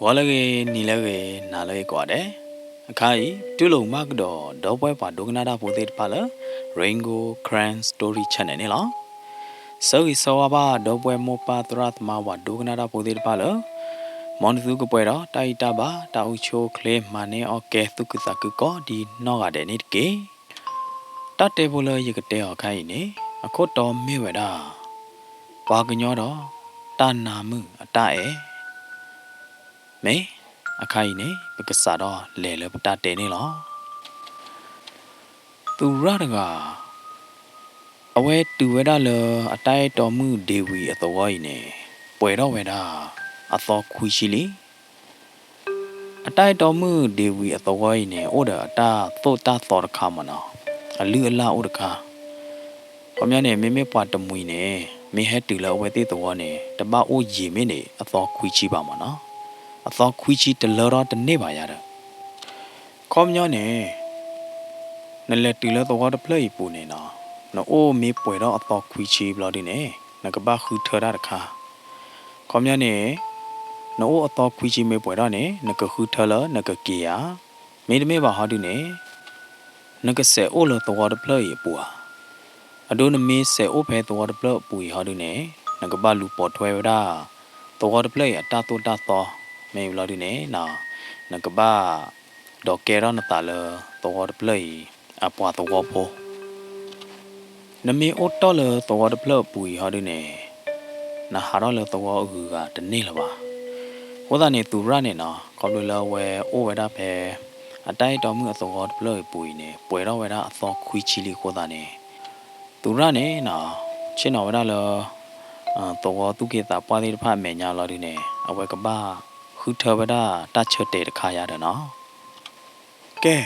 ဂီၤလၢအဂ့ၤ, နံၤလၢအဂ့ၤ, နၤလၢအဂ့ၤကိးဂၤဒဲး. အခါအံၤ ပတူၢ်လိာ်မၤကဒီး ဒီပုၢ်ဝဲၢ်ပှၤဒိကနၣ်တၢ်ဖိသ့ၣ်တဖၣ်လၢ Rain Gold Karen Story Channel န့ၣ်လီၤ. ဆၢဂ့ၤဆၢဝါဘၣ် ဒီပုၢ်ဝဲၢ်မိၢ်ပၢ်သရၣ်သမါပှၤဒိကနၣ်တၢ်ဖိသ့ၣ်တဖၣ်လၢ မ်နသုကပှဲၤဒီးတၢ်ဂံၢ်တၢ်ဘါ တၢ်အိၣ်ဆူၣ်အိၣ်ချ့ မၤန့ၢ်အီၣ်ကဲ သူၣ်ခုသးခုကိးဒ်နီၢ်ဂၤဒဲးန့ၣ်တက့ၢ်. တၢ်တဲဖိလၢယကတဲအီၤအခါအံၤန့ၣ် အခိၣ်တီမ့ၢ်ဝဲဒၣ် ပှၤကညီဒီးတၢ်နါမုၣ်အတၢ်အဲၣ် မ့ၢ်အခါအံၤန့ၣ် ပကစးထီၣ်လဲၤလၢပတၢ်တဲန့ၣ်လီၤ. သူရၣ်တဂၤ အဝဲတုၤဝဲဒၣ်လၢအတၢ်အဲၣ်တီမုၣ်ဒ့ဝံၤအသဝီအံၤန့ၣ် ပှဲၤထီၣ်ဝဲဒၣ်အသီခွံဆံလံ. အတၢ်အဲၣ်တီမုၣ်ဒ့ဝံၤအသဝီအံၤန့ၣ် အိၣ်ဒီးအတၢ်သိၣ်တၢ်သီတခါမ့ၢ်နီၤ, အလုၢ်အလၢ်အိၣ်တခါ. ခီပညီန့ၣ် မ့မ့ၢ်ပှၤတမှံၤန့ၣ် မ့ၢ်ဟဲတုၤလၢအဝဲသ့ၣ်သဝီန့ၣ် တဘၣ်အိၣ်ယံာ်မ့ၢ်န့ၣ် အသီခွံဆံဘၣ်မ့ၢ်နီၤ. အသီခွံဆံတလၢထီၣ်တန့ၢ်ဘၣ်ယၤဒီး ခီပညီန့ၣ် နလဲၤတုၤလၢသဝီတဖျၢၣ်အံၤအပူၤန့ၣ်နီၤ, နအိၣ်မ့ၢ်ပှဲၤထီၣ်အသီခွံဆံဘျီဒုန့ၣ် နကဘၣ်ဃုထၢတၢ်တခါ. ခီပညီန့ၣ် နအိၣ်အသီခွံဆံမ့ၢ်ပှဲၤထီၣ်န့ၣ် နကဃုထၢလၢနကက့ၤဧါ, မ့တမ့ၢ်ဘၣ်ဟီဒုန့ၣ် နကစဲးအိၣ်လၢသဝီတဖျၢၣ်အံၤအပူၤဧါ. အဒိနမ့ၢ်စဲးအိၣ်ဖဲသဝီတဖျၢၣ်အပူၤအံၤဟီဒုန့ၣ် နကဘၣ်လူၤပိာ်ထွဲဝဲဒၣ် သဝီတဖျၢၣ်အံၤအတၢ်သိၣ်တၢ်သီ မ့ၢ်ဘျီဒုန့ၣ် နကဘၣ်ဒီးကဲထီၣ်နသးလၢသဝီတဖျၢၣ်အံၤ အပှၤသဝီဖိ နမ့ၢ်အိၣ်တီၢ်လၢသဝီတဖျၢၣ်အပူၤအံၤဟီဒုန့ၣ် နဟးထီၣ်လၢသဝီအဂုၤအဂၤတန့ၢ်လၢၤဘၣ်. အဃိသတးန့ၣ် သူရၣ်န့ၣ်နီၤ ခီဖျိလၢအဝဲအိၣ်ဝဲဒၣ်ဖဲ အတၢ်အဲၣ်တီမုၣ်အသဝီတဖျၢၣ်အံၤအပူၤအံၤန့ၣ် ပှဲၤထီၣ်ဝဲဒၣ်အသီခွံဆံလံအဃိသတးန့ၣ် သူရၣ်န့ၣ်နီၤ ဆ့ၣ်နီၤဝဲဒၣ်လၢ သဝီသူၣ်က့သးပှၢ်သ့ၣ်တဖၣ်အမဲာ်ညါလီၤဒုန့ၣ် အဝဲကဘၣ်ဃုထၢဝဲဒၣ်တၢ်ဆၢတဲာ်တခါယါဒီးနီၤ. ကဲ,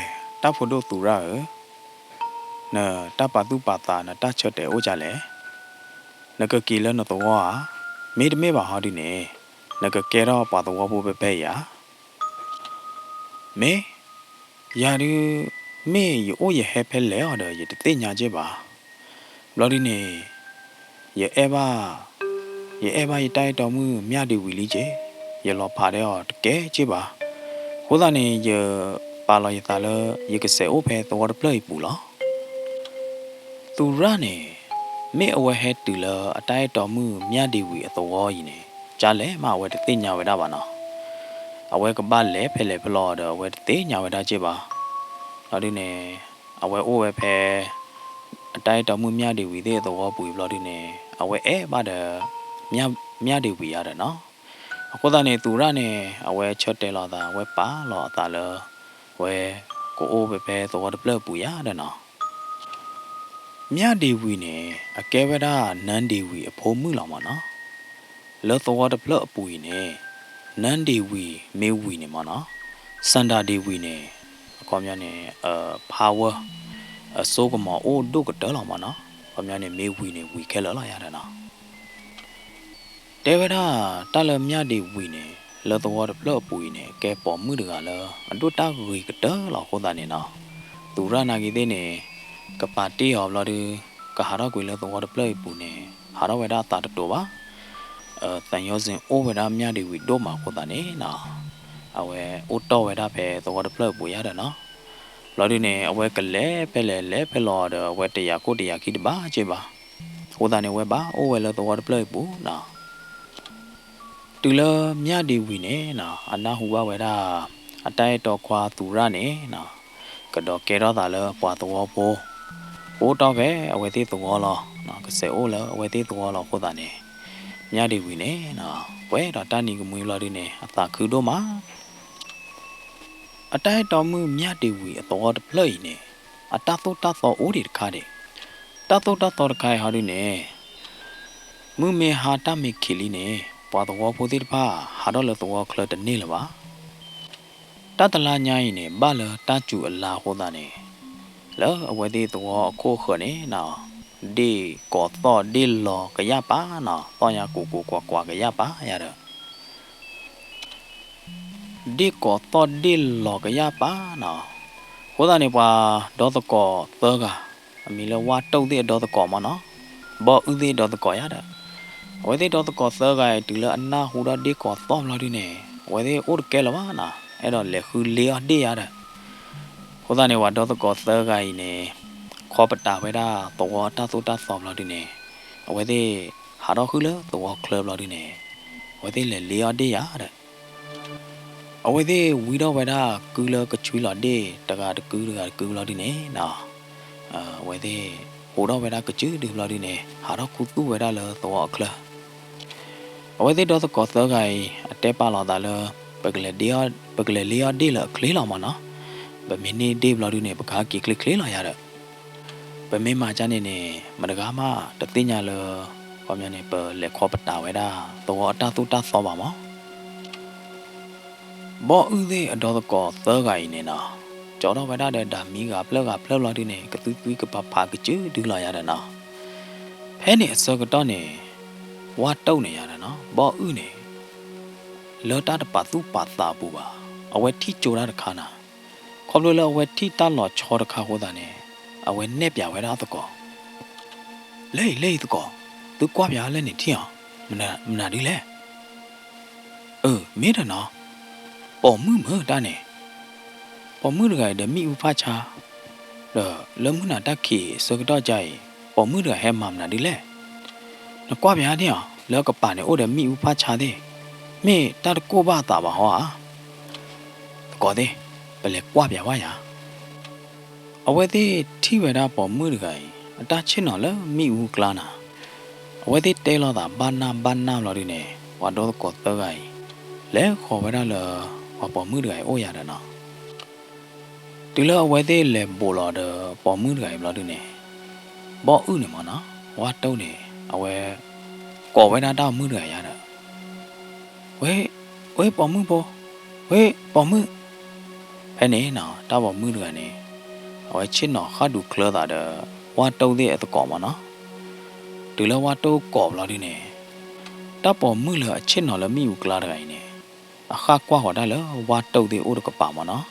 တၢ်ဖိဒိၣ်သူရၣ်ဧၢ, နတၢ်ပာ်သူၣ်ပာ်သး နတၢ်ဆၢတဲာ်အိၣ်ဒ်လဲၣ်. နကက့ၤလၢနသဝီဧါ, မ့တမ့ၢ်ဘၣ်ဟီဒုန့ၣ် နကကဲထီၣ်ပှၤသဝီဖိဖဲဖဲအံၤဧါ. မ့ၢ်, ယၤဒုး မ့ၢ်ယအိၣ်ယဟဲဖဲလဲၣ်အီၤဒီး ယတသ့ၣ်ညါက့ၢ်ဘၣ်. ဘျီဒုန့ၣ် ယအဲၣ်ဘၣ်, ယအဲၣ်ဘၣ်ယတၢ်အဲၣ်တီမုၣ်မၠၣ်ဒ့ဝံၤလံက့ၢ်, ယလီၤဖးဒီးအီၤတကဲက့ၢ်ဘၣ်. အဃိသတးန့ၣ် ယပာ်လီၤယသးလၢ ယကစဲးအိၣ်ဖဲသဝီတဖျၢၣ်အံၤပူၤလီၤ. သူရၣ်န့ၣ် မ့ၢ်အဝဲဟဲတုၤလၢအတၢ်အဲၣ်တီမုၣ်မၠၣ်ဒ့ဝံၤအသဝီအံၤန့ၣ် ကၢ်လဲၣ်မးအဝဲတသ့ၣ်ညါဝဲဒၣ်ဘၣ်နီၤ. အဝဲကဘၣ်လဲၤဖဲလဲၣ်ဖဲလဲၣ်ဒီး အဝဲတသ့ၣ်ညါဝဲဒၣ်က့ၢ်ဘၣ်. ဘျီဒုန့ၣ် အဝဲအိၣ်ဝဲဖဲ အတၢ်အဲၣ်တီမုၣ်မၠၣ်ဒ့ဝံၤသ့ၣ်အသဝီပူၤအံၤဘျီဒုန့ၣ် အဝဲအဲၣ်ဘၣ်ဒီး မၠၣ်ဒ့ဝံၤယါဒီးနီၤ. အဃိသတးန့ၣ် သူရၣ်န့ၣ် အဝဲဆၢတဲာ်လီၤအသး အဝဲပာ်လီၤအသးလၢ အဝဲကအိၣ်ဝဲဖဲသဝီတဖျၢၣ်အပူၤယါဒီးနီၤ. မၠၣ်ဒ့ဝံၤန့ၣ် အကဲဝဲဒၣ်နၢဒ့ဝံၤအဖိမုၣ်လီၤမ့ၢ်နီၤ. လၢသဝီတဖျၢၣ်အပူၤအံၤန့ၣ် နၢဒ့ဝံၤမ့ၢ်ဝံၤန့ၣ်မ့ၢ်နီၤ စၣ်ဒၤဒ့ဝံၤန့ၣ် အခီပညီန့ၣ် power အစိကမီၤအိၣ်ဒိၣ်ကတၢၢ်လီၤမ့ၢ်နီၤ. အခီပညီန့ၣ် မ့ၢ်ဝံၤန့ၣ် ဝံၤခဲလၢာ်လီၤယါဒီးနီၤ. တဲဝဲဒၣ် တၢ်လၢမၠၣ်ဒ့ဝံၤန့ၣ် လၢသဝီတဖျၢၣ်အပူၤအံၤန့ၣ် ကဲပိာ်မုၣ်တဂၤလၢ အဒိၣ်တၢ်ဂ့ၤကတၢၢ်လီၤအဃိသတးန့ၣ်နီၤ. သူရၣ်နာ်က့ၤသ့ၣ်န့ၣ် ကပာ်တ့ၢ်အီၤဘျီဒု ကဟးထီၣ်ကွံာ်လၢသဝီတဖျၢၣ်အံၤပူၤန့ၣ် ဟးထီၣ်ဝဲဒၣ်အသးတတိၤဘၣ်. သံယောဇဉ်အိၣ်ဝဲဒၣ်မၠၣ်ဒ့ဝံၤဒိၣ်မးအဃိသတးန့ၣ်နီၤ အဝဲအိၣ်တီၢ်ဝဲဒၣ်ဖဲသဝီတဖျၢၣ်အံၤပူၤယါဒီးနီၤ. ဘျီဒုန့ၣ် အဝဲကလဲၤဖဲလဲၣ်လဲၤဖဲလဲၣ်ဒီး အဝဲတယာ်ခိၣ်တယာ်ခံတဘၣ်က့ၢ်ဘၣ်. အဃိသတးန့ၣ် အဝဲဘၣ်အိၣ်ဝဲလၢသဝီတဖျၢၣ်အံၤပူၤနီၤ. တုၤလၢမၠၣ်ဒ့ဝံၤန့ၣ်နီၤ အနၢ်ဟူဘၣ်ဝဲဒၣ် အတၢ်အဲၣ်တီခွါသူရၣ်န့ၣ်နီၤ ကဒီးကဲထီၣ်သးလၢပှၤသဝီဖိ ကအိၣ်တီၢ်ဖဲအဝဲသ့ၣ်သဝီလီၤ. ကစဲးအိၣ်လၢအဝဲသ့ၣ်သဝီလီၤအဃိသတးန့ၣ် မၠၣ်ဒ့ဝံၤန့ၣ်နီၤ ပှဲၤဒီးတၢ်နံၤကမှံဘျီဒုန့ၣ် အသးခုဒိၣ်မး. အတၢ်အဲၣ်တီမုၣ်မၠၣ်ဒ့ဝံၤအသဝီတဖျၢၣ်အံၤန့ၣ် အတၢ်သိၣ်တၢ်သီအိၣ်ဒံးတခါဒံး. တၢ်သိၣ်တၢ်သီတခါအံၤဟီဒုန့ၣ် မုၢ်မ့ၢ်ဟါတၢ်မ့ၢ်ခံးလံန့ၣ် ပှၤသဝီဖိသ့ၣ်တဖၣ် ဟးထီၣ်လၢသဝီချၢတန့ၢ်လၢၤဘၣ်. တၢ်တလါညါအံၤန့ၣ် ဘၣ်လၢတၢ်စူၤအလါအဃိသတးန့ၣ် လၢအဝဲသ့ၣ်သဝီအခိၣ်အဃၢၤန့ၣ်နီၤ ဒ့ၣ်ကိးသီၣ်ဒ့ၣ်လီၤကယၣ်ပာ်နီၤ သီၣ်ညါကိးကိးကွၢ်ကွၢ်ကယၣ်ပာ်ယါဒီး ဒ့ၣ်ကိးသီၣ်ဒ့ၣ်လီၤကယၣ်ပာ်နီၤ. အဃိသတးန့ၣ် ပှၤဒီသကိးသၢဂၤ အမံၤလၢဝါတိၢ်သ့ၣ်အဒီသကိးမ့ၢ်နီၤ ဘီၣ်အုၣ်သ့ၣ်အဒီသကိးယါဒီး အဝဲသ့ၣ်ဒီသကိးသၢဂၤအံၤ တုၤလၢအနၢ်ဟူဒီးဒ့ၣ်ကိးသီၣ်ဘျီဒုန့ၣ် အဝဲသ့ၣ်အိၣ်တကဲလၢၤဘၣ်နီၤ, အဲၣ်ဒိးလဲၤဃုလ့အီၣ်ဒ့ၣ်ယါဒီး, အဃိသတးန့ၣ် ပှၤဒီသကိးသၢဂၤအံၤန့ၣ် ခီပတာ်ဝဲဒၣ်သဝီအတၢ်သိၣ်တၢ်သီဘျီဒုန့ၣ်, အဝဲသ့ၣ်ဟးထီၣ်ဃုလၢသဝီချၢဘျီဒုန့ၣ်, အဝဲသ့ၣ်လဲၤလ့အီၣ်ဒ့ၣ်ယါဒီး အဝဲသ့ၣ်ဝံထီၣ်ဝဲဒၣ်ကုလၢကဆွံလီၤဒ့ၣ် တဂၤတကုတဂၤတကုဘျီဒုန့ၣ်နီၤ, အဝဲသ့ၣ်ဟးထီၣ်ဝဲဒၣ်ကစုဒုဘျီဒုန့ၣ် ဟးထီၣ်ခူသူၣ်ဝဲဒၣ်လၢသဝီအချၢ အဝဲသ့ၣ်ဒီသကိးသၢဂၤအံၤ အတဲပာ်လီၤသးလၢ ပကလဲၤဒ့အီၣ် ပကလဲၤလ့အီၣ်ဒ့ၣ်လၢအချ့လီၤမၢ်နီၤ, ပမ့ၢ်န့ၢ်ဒ့ၣ်ဘျီဒုန့ၣ် ပကဟဲက့ၤချ့ချ့လီၤယါဒီး, ပမ့ၢ်မၤကၢ်န့ၣ်န့ၣ် မတဂၤမး တသ့ၣ်ညါလၢ ခီပညီန့ၣ် ပလဲၤခီပတာ်ဝဲဒၣ် သဝီအတၢ်သိၣ်တၢ်သီဘၣ်မၢ် ဘီၣ်အုၣ်သ့ၣ်အဒီသကိးသၢဂၤအံၤန့ၣ်နီၤ, ကၠီထီၣ်ဝဲဒၣ်ဒီးဒၣ်မံဂၤဖျၢၣ်ဂၤဖျၢၣ်ဘျီဒုန့ၣ် ကသူသွံကပၤဖးကစုဒုလီၤယါဒီးနီၤ, ဖဲန့ၣ်အဆၢကတီၢ်န့ၣ် ဝၣ်တိၢ်န့ၣ်ယါဒီးနီၤ ဘီၣ်အုၣ်န့ၣ် လၢတၢ်တပာ်သူၣ်ပာ်သးအပူၤဘၣ်, အဝဲထံၣ်ကၠိတၢ်တခါနီၤ, ခီဖျိလၢအဝဲထံၣ်တၢ်လီၤဆီတခါအဃိသတးန့ၣ် အဝဲနဲၣ်ပၠးဝဲဒၣ်အသကိး လၢအံၤလၢအံၤသကိး, သုကွၢ်ပၠးလၢန့ၣ်ထံၣ်အီၤ, မနုၤဒုလဲၣ်. အၢ မ့ၢ်ဒီးနီၤ, ပိာ်မုၣ်မုာ်တၢ်န့ၣ်, ပိာ်မုၣ်တဂၤအံၤဒီးမ့ၣ်အူဖၣ်ဆါ, ဒီးလၢမုၢ်နၤတၢ်ခံးအဆၢကတီၢ်ကါအံၤ, ပိာ်မုၣ်တဂၤဟဲမၤမနုၤဒုလဲၣ်. နကွၢ်ပၠးန့ၣ်အီၤ, လၢအကပၤန့ၣ်အိၣ်ဒီးမ့ၣ်အူဖၣ်ဆါသ့ၣ်, မ့ၢ်တၢ်တကိၢ်ဘၣ်အသးဘၣ်ဟီဧါ. သကိးသ့ၣ်, ပလဲၤကွၢ်ပၠးဝဲယၤ အဝဲသ့ၣ်ထံၣ်ဝဲဒၣ်ပိာ်မုၣ်တဂၤအံၤ အတၢ်ဆ့ၣ်နီၤလၢမ့ၣ်အူကျါနၤ, အဝဲသ့ၣ်တဲလိာ်သးဘၣ်နၢ်ဘၣ်နၢ်ဘျီဒုန့ၣ် ပှၤဒီသကိးသၢဂၤအံၤ လဲၤဃီၤဝဲဒၣ်လၢ ပှၤပိာ်မုၣ်တဂၤအံၤအိၣ်ယၤဒီးနီၤ, တုၤလၢအဝဲသ့ၣ်လဲၤဘိးလီၤဒီးပိာ်မုၣ်တဂၤအံၤဘျီဒုန့ၣ်, ဘီၣ်အုၣ်န့ၣ်မၢ်နီၤ, ဝၣ်တိၢ်န့ၣ် အဝဲ ကိးဝဲဒၣ်တၢ်ပိာ်မုၣ်တဂၤအံၤဒီး ဝဲ, ဝဲပိာ်မုၣ်ဖိ, ဝဲပိာ်မုၣ်. ဖဲန့ၣ်နီၤ တၢ်ပိာ်မုၣ်တဂၤန့ၣ် အဝဲဆ့ၣ်နီၤဃၣ်ဒူးချၢသးဒီး ဝၣ်တိၢ်သ့ၣ်အသကိးမၢ်နီၤ, တုၤလၢဝၣ်တိၢ်ကိးဘျီဒုန့ၣ်, တၢ်ပိာ်မုၣ်လၢအဆ့ၣ်နီၤလၢမ့ၣ်အူကျါတဂၤအံၤန့ၣ် အဃၣ်ကွၢ်ဃီၤတၢ်လၢဝၣ်တိၢ်သ့ၣ်အိၣ်တကပၤမၢ်နီၤ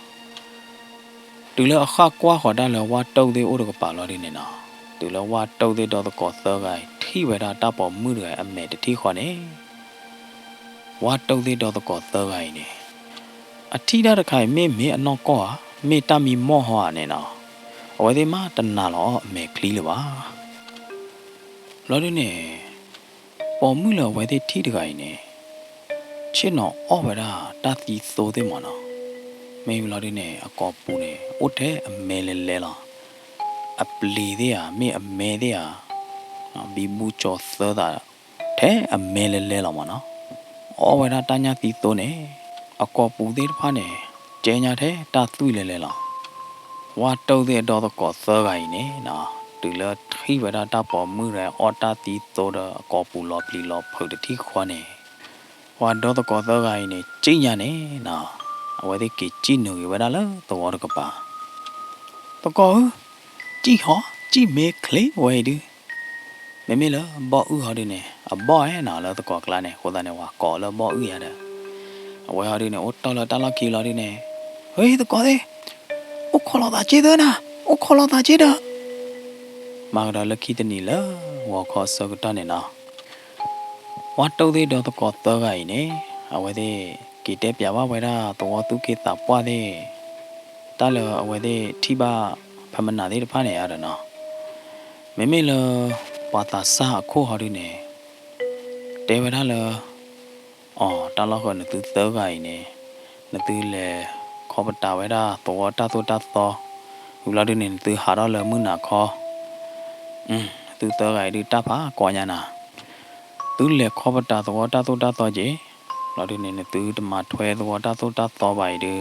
တုၤလၢအဃၣ်ကွၢ်ဃီၤတၢ်လၢဝၣ်တိၢ်သ့ၣ်အိၣ်တကပၤလီၤဒုန့ၣ်နီၤ, တုၤလၢဝၣ်တိၢ်သ့ၣ်ဒီသကိးသၢဂၤအံၤ ထံၣ်ဝဲဒၣ်တၢ်ပိာ်မုၣ်တဂၤအမဲာ်တထံၣ်ဃီန့ၣ်, ဝၣ်တိၢ်သ့ၣ်ဒီသကိးသၢဂၤအံၤန့ၣ်, အထံၣ်တၢ်တခါအံၤ မ့ၢ်မ့ၢ်အနီၢ်ကီၢ်ဧါ, မ့ၢ်တၢ်မံမီၢ်ဟီဧါန့ၣ်နီၤ, အဝဲသ့ၣ်မးတနာ်လီၤအီၤအမဲာ်ချံလၢၤဘၣ် ဘျီဒုန့ၣ်, ပိာ်မုၣ်လၢအဝဲသ့ၣ်ထံၣ်တဂၤအံၤန့ၣ်, ဆ့ၣ်နီၤအီၣ်ဝဲဒၣ်တၢ်သံသိသ့ၣ်မၢ်နီၤ, မ့ၢ်ဘျီဒုန့ၣ် အကိာ်ပူၤန့ၣ် အိၣ်ထဲအမဲလဲၤလဲၤလီၤ, အပျံၤသ့ၣ်ဧါ မ့ၢ်အမဲသ့ၣ်ဧါ, ဘံဘူကၠီၤသၢသး ထဲအမဲလဲၤလဲၤလီၤမၢ်နီၤ, အီၣ်ဝဲဒၣ်တၢ်ညၣ်သံသိန့ၣ်, အကိာ်ပူၤသ့ၣ်တဖၣ်န့ၣ်, ကဲညါထဲတၢ်သွံၣ်လဲၤလဲၤလီၤ ဝၣ်တိၢ်သ့ၣ်အဒီသကိးသၢဂၤအံၤန့ၣ်နီၤ, တုၤလၢထံၣ်ဝဲဒၣ်တၢ်ပိာ်မုၣ်တဂၤအီၣ်တၢ်သံသိဒီးအကိာ်ပူၤလီၤပျံၤလီၤဖုးတထံၣ်ဃီန့ၣ်, ပှၤဒီသကိးသၢဂၤအံၤန့ၣ် ကံၣ်ညါန့ၣ်နီၤ, အဝဲသ့ၣ်က့ၤကံၣ်နုာ်ဂ့ၤဝဲဒၣ်လၢသဝီတကပၤ, သကိးဧၢ, ကံၣ်ဟီ, ကံၣ်မဲာ်ချံဝဲအံၤဒု မ့မ့ၢ်လၢဘီၣ်အုၣ်ဟီဒုန့ၣ် အဘီၣ်ဧဲနီၤ လၢသကိးကျါန့ၣ် အဃိသတးန့ၣ် ပှၤကိးလၢဘီၣ်အုၣ်ယါဒီး, အဝဲဟီဒုန့ၣ် အိၣ်တီၢ်လၢတၢ်လီၢ်ခံလီၤဒုန့ၣ်, ဝဲသကိးသ့ၣ်, အိၣ်ခိးလိာ်သးက့သၢနၤ, အိၣ်ခိးလိာ်သးက့ဒီး, မၤကဒီးလၢခံတနံၤလၢဂီၤခီအဆၢကတီၢ်န့ၣ်နီၤ ဝၣ်တိၢ်သ့ၣ်ဒီသကိးသၢဂၤအံၤန့ၣ် အဝဲသ့ၣ်က့ၤတဲပၠးဘၣ်ဝဲဒၣ်သဝီသူၣ်က့သးပှၢ်သ့ၣ်, တၢ်လၢအဝဲသ့ၣ်ထံၣ်ဘၣ်ဖဲမနၤသ့ၣ်တဖၣ်န့ၣ်ယါဒီးနီၤ, မ့မ့ၢ်လၢ ပှၤသးစၢ်အခိၣ်ဟီဒုန့ၣ် တဲဝဲဒၣ်လၢ အီၤ တၢ်လီၢ်ဃၢၤနသုသၢဂၤအံၤန့ၣ် နသုလဲၤခီပတာ်ဝဲဒၣ်သဝီတၢ်သိၣ်တၢ်သီ, ဝံၤလီၤဒုန့ၣ် နသုဟးထီၣ်လၢမုၢ်နၤခီ, သုသၢဂၤအံၤဒုတၢ်ဖးကီညါနၤ, သုလဲၤခီပတာ်သဝီတၢ်သိၣ်တၢ်သီက့ၤ, လီၤဒုန့ၣ် နသုတမၤထွဲသဝီတၢ်သိၣ်တၢ်သီဘၣ်အံၤဒု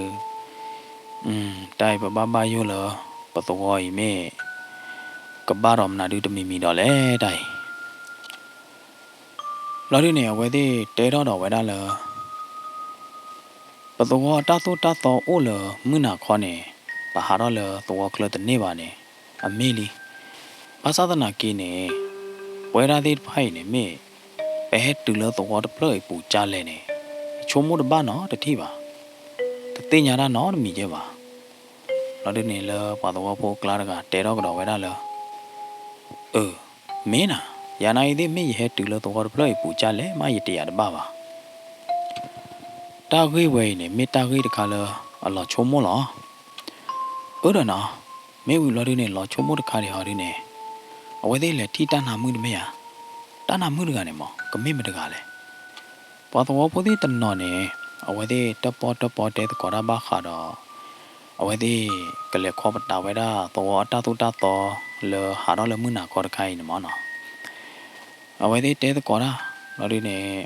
တၢ်အံၤပဘၣ်ဘၣ်ယိၣ်လၢ ပသဝီအံၤမ့ၢ် ကဘၣ်ဒီးမနုၤဒုတမံၤမံၤဒီးလဲၣ်တၢ်အံၤ လီၤဒုန့ၣ် အဝဲသ့ၣ်တဲထီၣ်ဒီးဝဲဒၣ်လၢ ပသဝီအတၢ်သိၣ်တၢ်သီအိၣ်လၢမုၢ်နၤခီန့ၣ် ပဟးထီၣ်လၢသဝီချၢတန့ၢ်ဘၣ်န့ၣ် အမ့ၢ်လံ. ဘၣ်ဆၣ်သနာ်က့န့ၣ် ပဝဲဒၣ်သ့ၣ်တဖၣ်အံၤန့ၣ်မ့ၢ် ပဟဲတုၤလၢသဝီတဖျၢၣ်အံၤပူၤကၢ်လဲၣ်န့ၣ် ဆိကမိၣ်တဘၣ်နီတထံၣ်ဘၣ်. တသ့ၣ်ညါတၢ်နီတမံၤကဲဘၣ်. လီၤဒုန့ၣ် လၢပှၤသဝီဖိအကျါတဂၤတဲထီၣ်ကဒီးဝဲဒၣ်လၢ အၢ မ့ၢ်နၤ, ယၤနာ်အံၤသ့ၣ်မ့ၢ်ယဟဲတုၤလၢသဝီတဖျၢၣ်အံၤပူၤကၢ်လဲၣ်မး ယတယာ်တဘၣ်ဘၣ်. တၢ်ဂ့ၢ်ဝဲအံၤန့ၣ် မ့ၢ်တၢ်ဂ့ၢ်တခါလၢအလီၤဆိကမိၣ်လီၤ. အၢဒီးနီၤ, မ့ၢ်ဝံၤဘျီဒုန့ၣ် လီၤဆိကမိၣ်တခါဒံးဟီဒုန့ၣ်, အဝဲသ့ၣ်လဲၤထံၣ်တၢ်နါမုၣ်တမ့ၢ်ဧါ. တၢ်နါမုၣ်တဂၤန့ၣ်မ့ၢ် ကမ့ၢ်မတဂၤလဲၣ်. ပှၤသဝီဖိသ့ၣ်တနီၤန့ၣ် အဝဲသ့ၣ်တပီတပီတဲသကိးတၢ်ဘၣ်ဃးဒီး အဝဲသ့ၣ်ကလဲၤခီပတာ်ဝဲဒၣ်သဝီအတၢ်သိၣ်တၢ်သီလၢဟးထီၣ်လၢမုၢ်နၤခီတခါအံၤန့ၣ်မ့ၢ်နီၤ. အဝဲသ့ၣ်တဲသကိးတၢ် ဘျီဒုန့ၣ်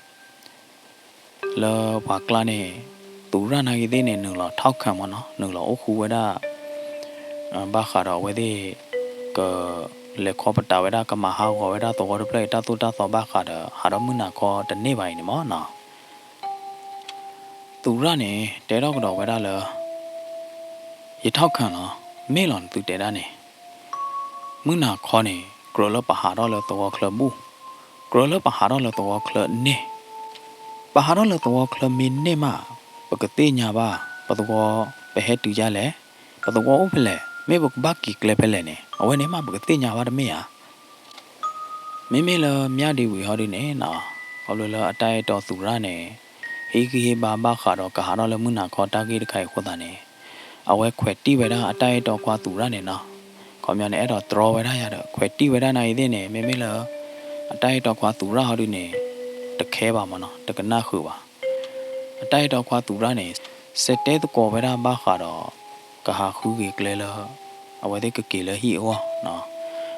လၢပှၤကျါန့ၣ် သူရၣ်နာ်က့သ့ၣ်န့ၣ် နုာ်လီၤထောက်ခံမ့ၢ်နီၤ, နုာ်လီၤအိၣ်ဃူဝဲဒၣ် ဘၣ်ဃးဒီးအဝဲသ့ၣ် ကလဲၤခီပတာ်ဝဲဒၣ် ကမၤဟးဂီၤဝဲဒၣ်သဝီတဖျၢၣ်အံၤ တၢ်သိၣ်တၢ်သီဘၣ်ဃးဒီး ဟးထီၣ်မုၢ်နၤခီတန့ၢ်ဘၣ်အံၤန့ၣ်မ့ၢ်နီၤ. သူရၣ်န့ၣ် တဲထီၣ်ကဒီးဝဲဒၣ်လၢ ယထောက်ခံလီၤ, မ့ၢ်လီၤနသုတဲဒၣ်န့ၣ် မုၢ်နၤခီန့ၣ် ကြၢးလၢပဟးထီၣ်လၢသဝီချၢဘူၣ်, ကြၢးလၢပဟးထီၣ်လၢသဝီချၢန့ၢ်, ပဟးထီၣ်လၢသဝီချၢမ့ၢ်န့ၢ်မး ပကသ့ၣ်ညါဘၣ် ပသဝီ ပဟဲတုၤဒ်လဲၣ်, ပသဝီအိၣ်ဖဲလဲၣ်, မ့ၢ်ပကဘၣ်က့ၤကျဲဖဲလဲၣ်န့ၣ် အဝဲန့ၣ်မးပကသ့ၣ်ညါဘၣ်တမ့ၢ်ဧါ. မ့မ့ၢ်လၢမၠၣ်ဒ့ဝံၤဟီဒုန့ၣ်နီၤ, ခီဖျိလၢအတၢ်အဲၣ်တီသူရၣ်န့ၣ် ဟ့ၣ်ဂံၢ်ဟ့ၣ်ဘါဘၣ်ဃးဒီးကဟးထီၣ်လၢမုၢ်နၤခီတၢ်ဂ့ၢ်တခါအံၤအဃိသတးန့ၣ် အဝဲခွဲးတံၢ်ဝဲဒၣ်အတၢ်အဲၣ်တီခွါသူရၣ်န့ၣ်နီၤ, ခီပညီန့ၣ် အဲၣ်ဒိးတြီဝဲဒၣ်ယၤဒီး ခွဲးတံၢ်ဝဲဒၣ်နာ်အံၤသ့ၣ်န့ၣ် မ့မ့ၢ်လၢ အတၢ်အဲၣ်တီခွါသူရၣ်ဟီဒုန့ၣ် တခဲဘၣ်မ့ၢ်နီၤ, တကနၣ်ဃုာ်ဘၣ်. အတၢ်အဲၣ်တီခွါသူရၣ်န့ၣ် စဲးတဲသကိးဝဲဒၣ်ဘၣ်ဃးဒီး ကဟးဃုက့ၤကျဲလၢ အဝဲသ့ၣ်ကက့ၤလၢဟံၣ်အဂီၢ်,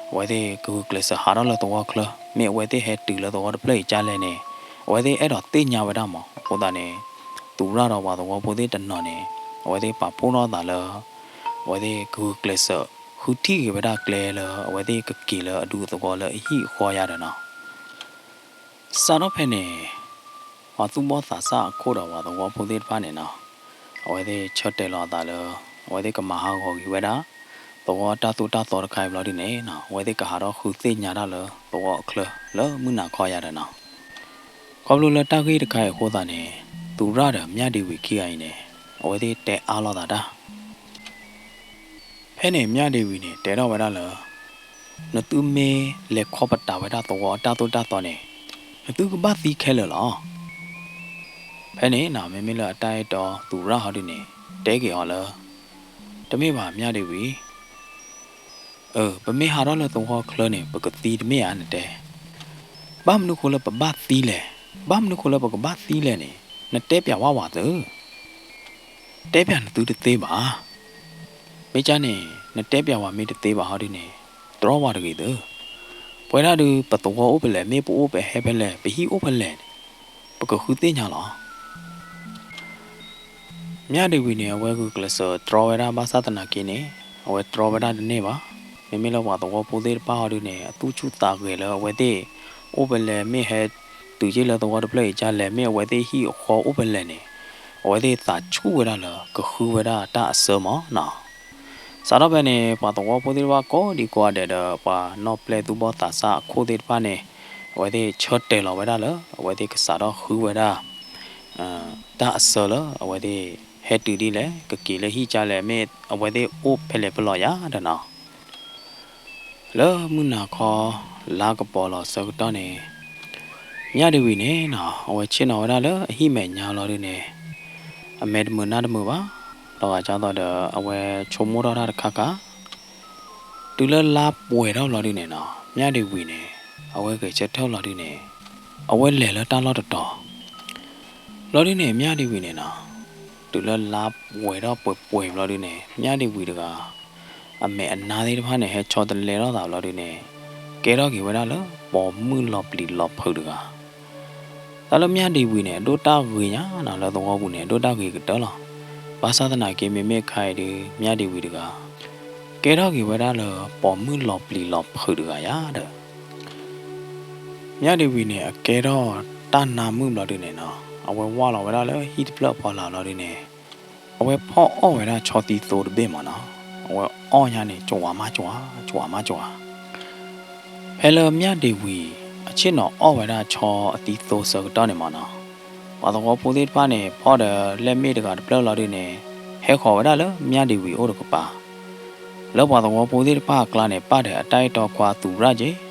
အဝဲသ့ၣ်ကဂုာ်ကျဲးစၢးဟးထီၣ်လၢသဝီချၢ, မ့ၢ်အဝဲသ့ၣ်ဟဲတုၤလၢသဝီတဖျၢၣ်အံၤဒ်လဲၣ်န့ၣ် အဝဲသ့ၣ်အဲၣ်ဒိးသ့ၣ်ညါဝဲဒၣ်မ့ၢ်. အဃိသတးန့ၣ် သူရၣ်ဒီးပှၤသဝီဖိသ့ၣ်တနီၤန့ၣ် အဝဲသ့ၣ်ပာ်ဖှိၣ်ထီၣ်အသးလၢ အဝဲသ့ၣ်ကဂုာ်ကျဲးစၢး ဃုထံၣ်က့ၤဝဲဒၣ်ကျဲလၢ အဝဲသ့ၣ်ကက့ၤလၢအဒူသဝီလၢအဟံၣ်အဃီယၤဒီးနီၤ. စးထီၣ်ဖဲန့ၣ် ပှၤသူၣ်ဘီၣ်သးစၢ်အခိၣ်ဒီးပှၤသဝီဖိသ့ၣ်တဖၣ်န့ၣ်နီၤ, အဝဲသ့ၣ်ဆၢတဲာ်လီၤအသးလၢ အဝဲသ့ၣ်ကမၤဟးဂီၤက့ၤဝဲဒၣ် သဝီတၢ်သိၣ်တၢ်သီတခါအံၤဘျီဒုန့ၣ်နီၤ, အဝဲသ့ၣ်ကဟးထီၣ်ဃုသ့ၣ်ညါတၢ်လၢသဝီအချၢလၢမုၢ်နၤခီယၤဒီးနီၤ. ခီဖျိလၢတၢ်ဂ့ၢ်တခါအံၤအဃိသတးန့ၣ် သူရၣ်ဒီးမၠၣ်ဒ့ဝံၤခံဂၤအံၤန့ၣ် အဝဲသ့ၣ်တဲအါလိာ်သးတၢ် ဖဲန့ၣ်မၠၣ်ဒ့ဝံၤန့ၣ် တဲထီၣ်ဝဲဒၣ်လၢ နသုမ့ၢ်လဲၤခီပတာ်ဝဲဒၣ်သဝီအတၢ်သိၣ်တၢ်သီန့ၣ် နသုကဘၣ်သံခဲလၢာ်လီၤ. ဖဲန့ၣ်နီၤ မ့မ့ၢ်လၢအတၢ်အဲၣ်တီသူရၣ်ဟီဒုန့ၣ် တဲက့ၤအီၤလၢ တမ့ၢ်ဘၣ်မၠၣ်ဒ့ဝံၤ အၢ ပမ့ၢ်ဟးထီၣ်လၢသဝီချၢန့ၣ် ပကသံတမ့ၢ်ဧါနတဲ. ဘၣ်မနုၤဃိလၢပဘၣ်သံလဲၣ်, ဘၣ်မနုၤဃိလၢပကဘၣ်သံလဲၣ်န့ၣ် နတဲပျးဝဲဝဲသ့, တဲပျးနသုတသ့ဘၣ်. မ့ၢ်ကၢ်န့ၣ် နတဲပျးဝဲမ့ၢ်တသ့ဘၣ်ဟီဒုန့ၣ် တြီဝဲတဂ့ၤသ့. ပဝဲဒၣ်ဒုး ပသဝီအိၣ်ဖဲလဲၣ်, မ့ၣ်ပိအိၣ်ဖဲဟဲဖဲလဲၣ်, ပဟံၣ်အိၣ်ဖဲလဲၣ်န့ၣ် ပကဃုသ့ၣ်ညါလီၤ. မၠၣ်ဒ့ဝံၤန့ၣ် အဝဲဂုာ်ကျဲးစၢးတြီဝဲဒၣ်ဘၣ်ဆၣ်သနာ်က့န့ၣ် အဝဲတြီဝဲဒၣ်တန့ၢ်ဘၣ်. မ့မ့ၢ်လၢပှၤသဝီဖိသ့ၣ်တဖၣ်ဟီဒုန့ၣ် အသူၣ်ဆူၣ်သးဂဲၤလၢအဝဲသ့ၣ်အိၣ်ဖဲလဲၣ်, မ့ၢ်ဟဲတုၤယ့ၢ်လၢသဝီတဖျၢၣ်အံၤဒ်လဲၣ်, မ့ၢ်အဝဲသ့ၣ်ဟံၣ်အဃီအိၣ်ဖဲလဲၣ်န့ၣ် အဝဲသ့ၣ်သးဆူၣ်ဝဲဒၣ်လၢကဃုဝဲဒၣ်တၢ်အစၢမ့ၢ်နီၤ. စးထီၣ်ဖဲန့ၣ် ပှၤသဝီဖိသ့ၣ်တဖၣ်ကိးဒံကိးဂၤဒဲးဒီး ပှၤနီၣ်ပျဲၢ်သူၣ်ဘီၣ်သးစၢ်အခိၣ်သ့ၣ်တဖၣ်န့ၣ် အဝဲသ့ၣ်ဆၢတဲာ်လီၤဝဲဒၣ်လၢ အဝဲသ့ၣ်ကစးထီၣ်ဃုဝဲဒၣ် တၢ်အစၢလၢအဝဲသ့ၣ်ဟဲတုၤဒ်လဲၣ်, ကက့ၤလၢဟံၣ်ဒ်လဲၣ်, မ့ၢ်အဝဲသ့ၣ်အိၣ်ဖဲလဲၣ်ဖဲလဲၣ်ယၤဒီးနီၤ. လၢမုၢ်နၤခီ လါကပီၤလီၤဆၢကတီၢ်န့ၣ် မၠၣ်ဒ့ဝံၤန့ၣ်နီၤ အဝဲဆ့ၣ်နီၤဝဲဒၣ်လၢအဟံၣ်မဲာ်ညါလီၤဒုန့ၣ် အမဲာ်တမုာ်နါတမုာ်ဘၣ်. လီၤဂာ်ဒ်သိးဒီး အဝဲဆိကမိၣ်ထီၣ်တၢ်တခါခါ တုၤလၢလါပှဲၤထီၣ်ဘျီဒုန့ၣ်နီၤ မၠၣ်ဒ့ဝံၤန့ၣ် အဝဲဂဲၤဆၢထၢၣ်လီၤဒုန့ၣ် အဝဲလဲၤလၢတၢ်လီၢ်တတီၤ ဘျီဒုန့ၣ် မၠၣ်ဒ့ဝံၤန့ၣ်နီၤ တုၤလၢလါပှဲၤထီၣ်ပှဲၤပှဲၤဘျီဒုန့ၣ် မၠၣ်ဒ့ဝံၤတဂၤ အမဲာ်အနါသ့ၣ်တဖၣ်န့ၣ် ဟဲဆီတလဲထီၣ်သးဘျီဒုန့ၣ် ကဲထီၣ်က့ၤဝဲဒၣ်လၢ ပိာ်မုၣ်လီၤပျံၤလီၤဖုးတဂၤ တၢ်လၢမၠၣ်ဒ့ဝံၤန့ၣ် အဒိၣ်တၢ်ဂ့ၤညါနီၤ လၢသဝီပူၤန့ၣ် အဒိၣ်တၢ်ဂ့ၤကတၢၢ်လီၤ. ဘၣ်ဆၣ်သနာ်က့ မ့မ့ၢ်ခါအံၤဒု မၠၣ်ဒ့ဝံၤတဂၤ ကဲထီၣ်က့ၤဝဲဒၣ်လၢ ပိာ်မုၣ်လီၤပျံၤလီၤဖုးတဂၤယၤဒီး မၠၣ်ဒ့ဝံၤန့ၣ် အကဲထီၣ်တၢ်နါမုၣ်ဘျီဒုန့ၣ်နီၤ အဝဲဝၢ်လီၤဝဲဒၣ်လၢဟံၣ်တဖျၢၣ်အဖီလာ်ဘျီဒုန့ၣ် အဝဲဖီၣ်အီၣ်ဝဲဒၣ်ဆီသံသိတဘ့ၣ်မ့ၢ်နီၤ အဝဲအီၣ်ညါန့ၣ် ကဝးမးကဝး ကဝးမးကဝး ဖဲလၢမၠၣ်ဒ့ဝံၤ အဆ့ၣ်နီၤအီၣ်ဝဲဒၣ်ဆီအသံသိဆၢကတီၢ်န့ၣ်မ့ၢ်နီၤ ပှၤသဝီဖိသ့ၣ်တဖၣ်န့ၣ် ဖီၣ်ဒီးလဲၣ်မ့ၣ်တဂၤတဖျၢၣ်လီၤဒုန့ၣ် ဟဲဃီၤဝဲဒၣ်လၢမၠၣ်ဒ့ဝံၤအိၣ်တကပၤ လၢပှၤသဝီဖိသ့ၣ်တဖၣ်အကျါန့ၣ် ပၣ်ဒီးအတၢ်အဲၣ်တီခွါသူရၣ်က့ၤ အ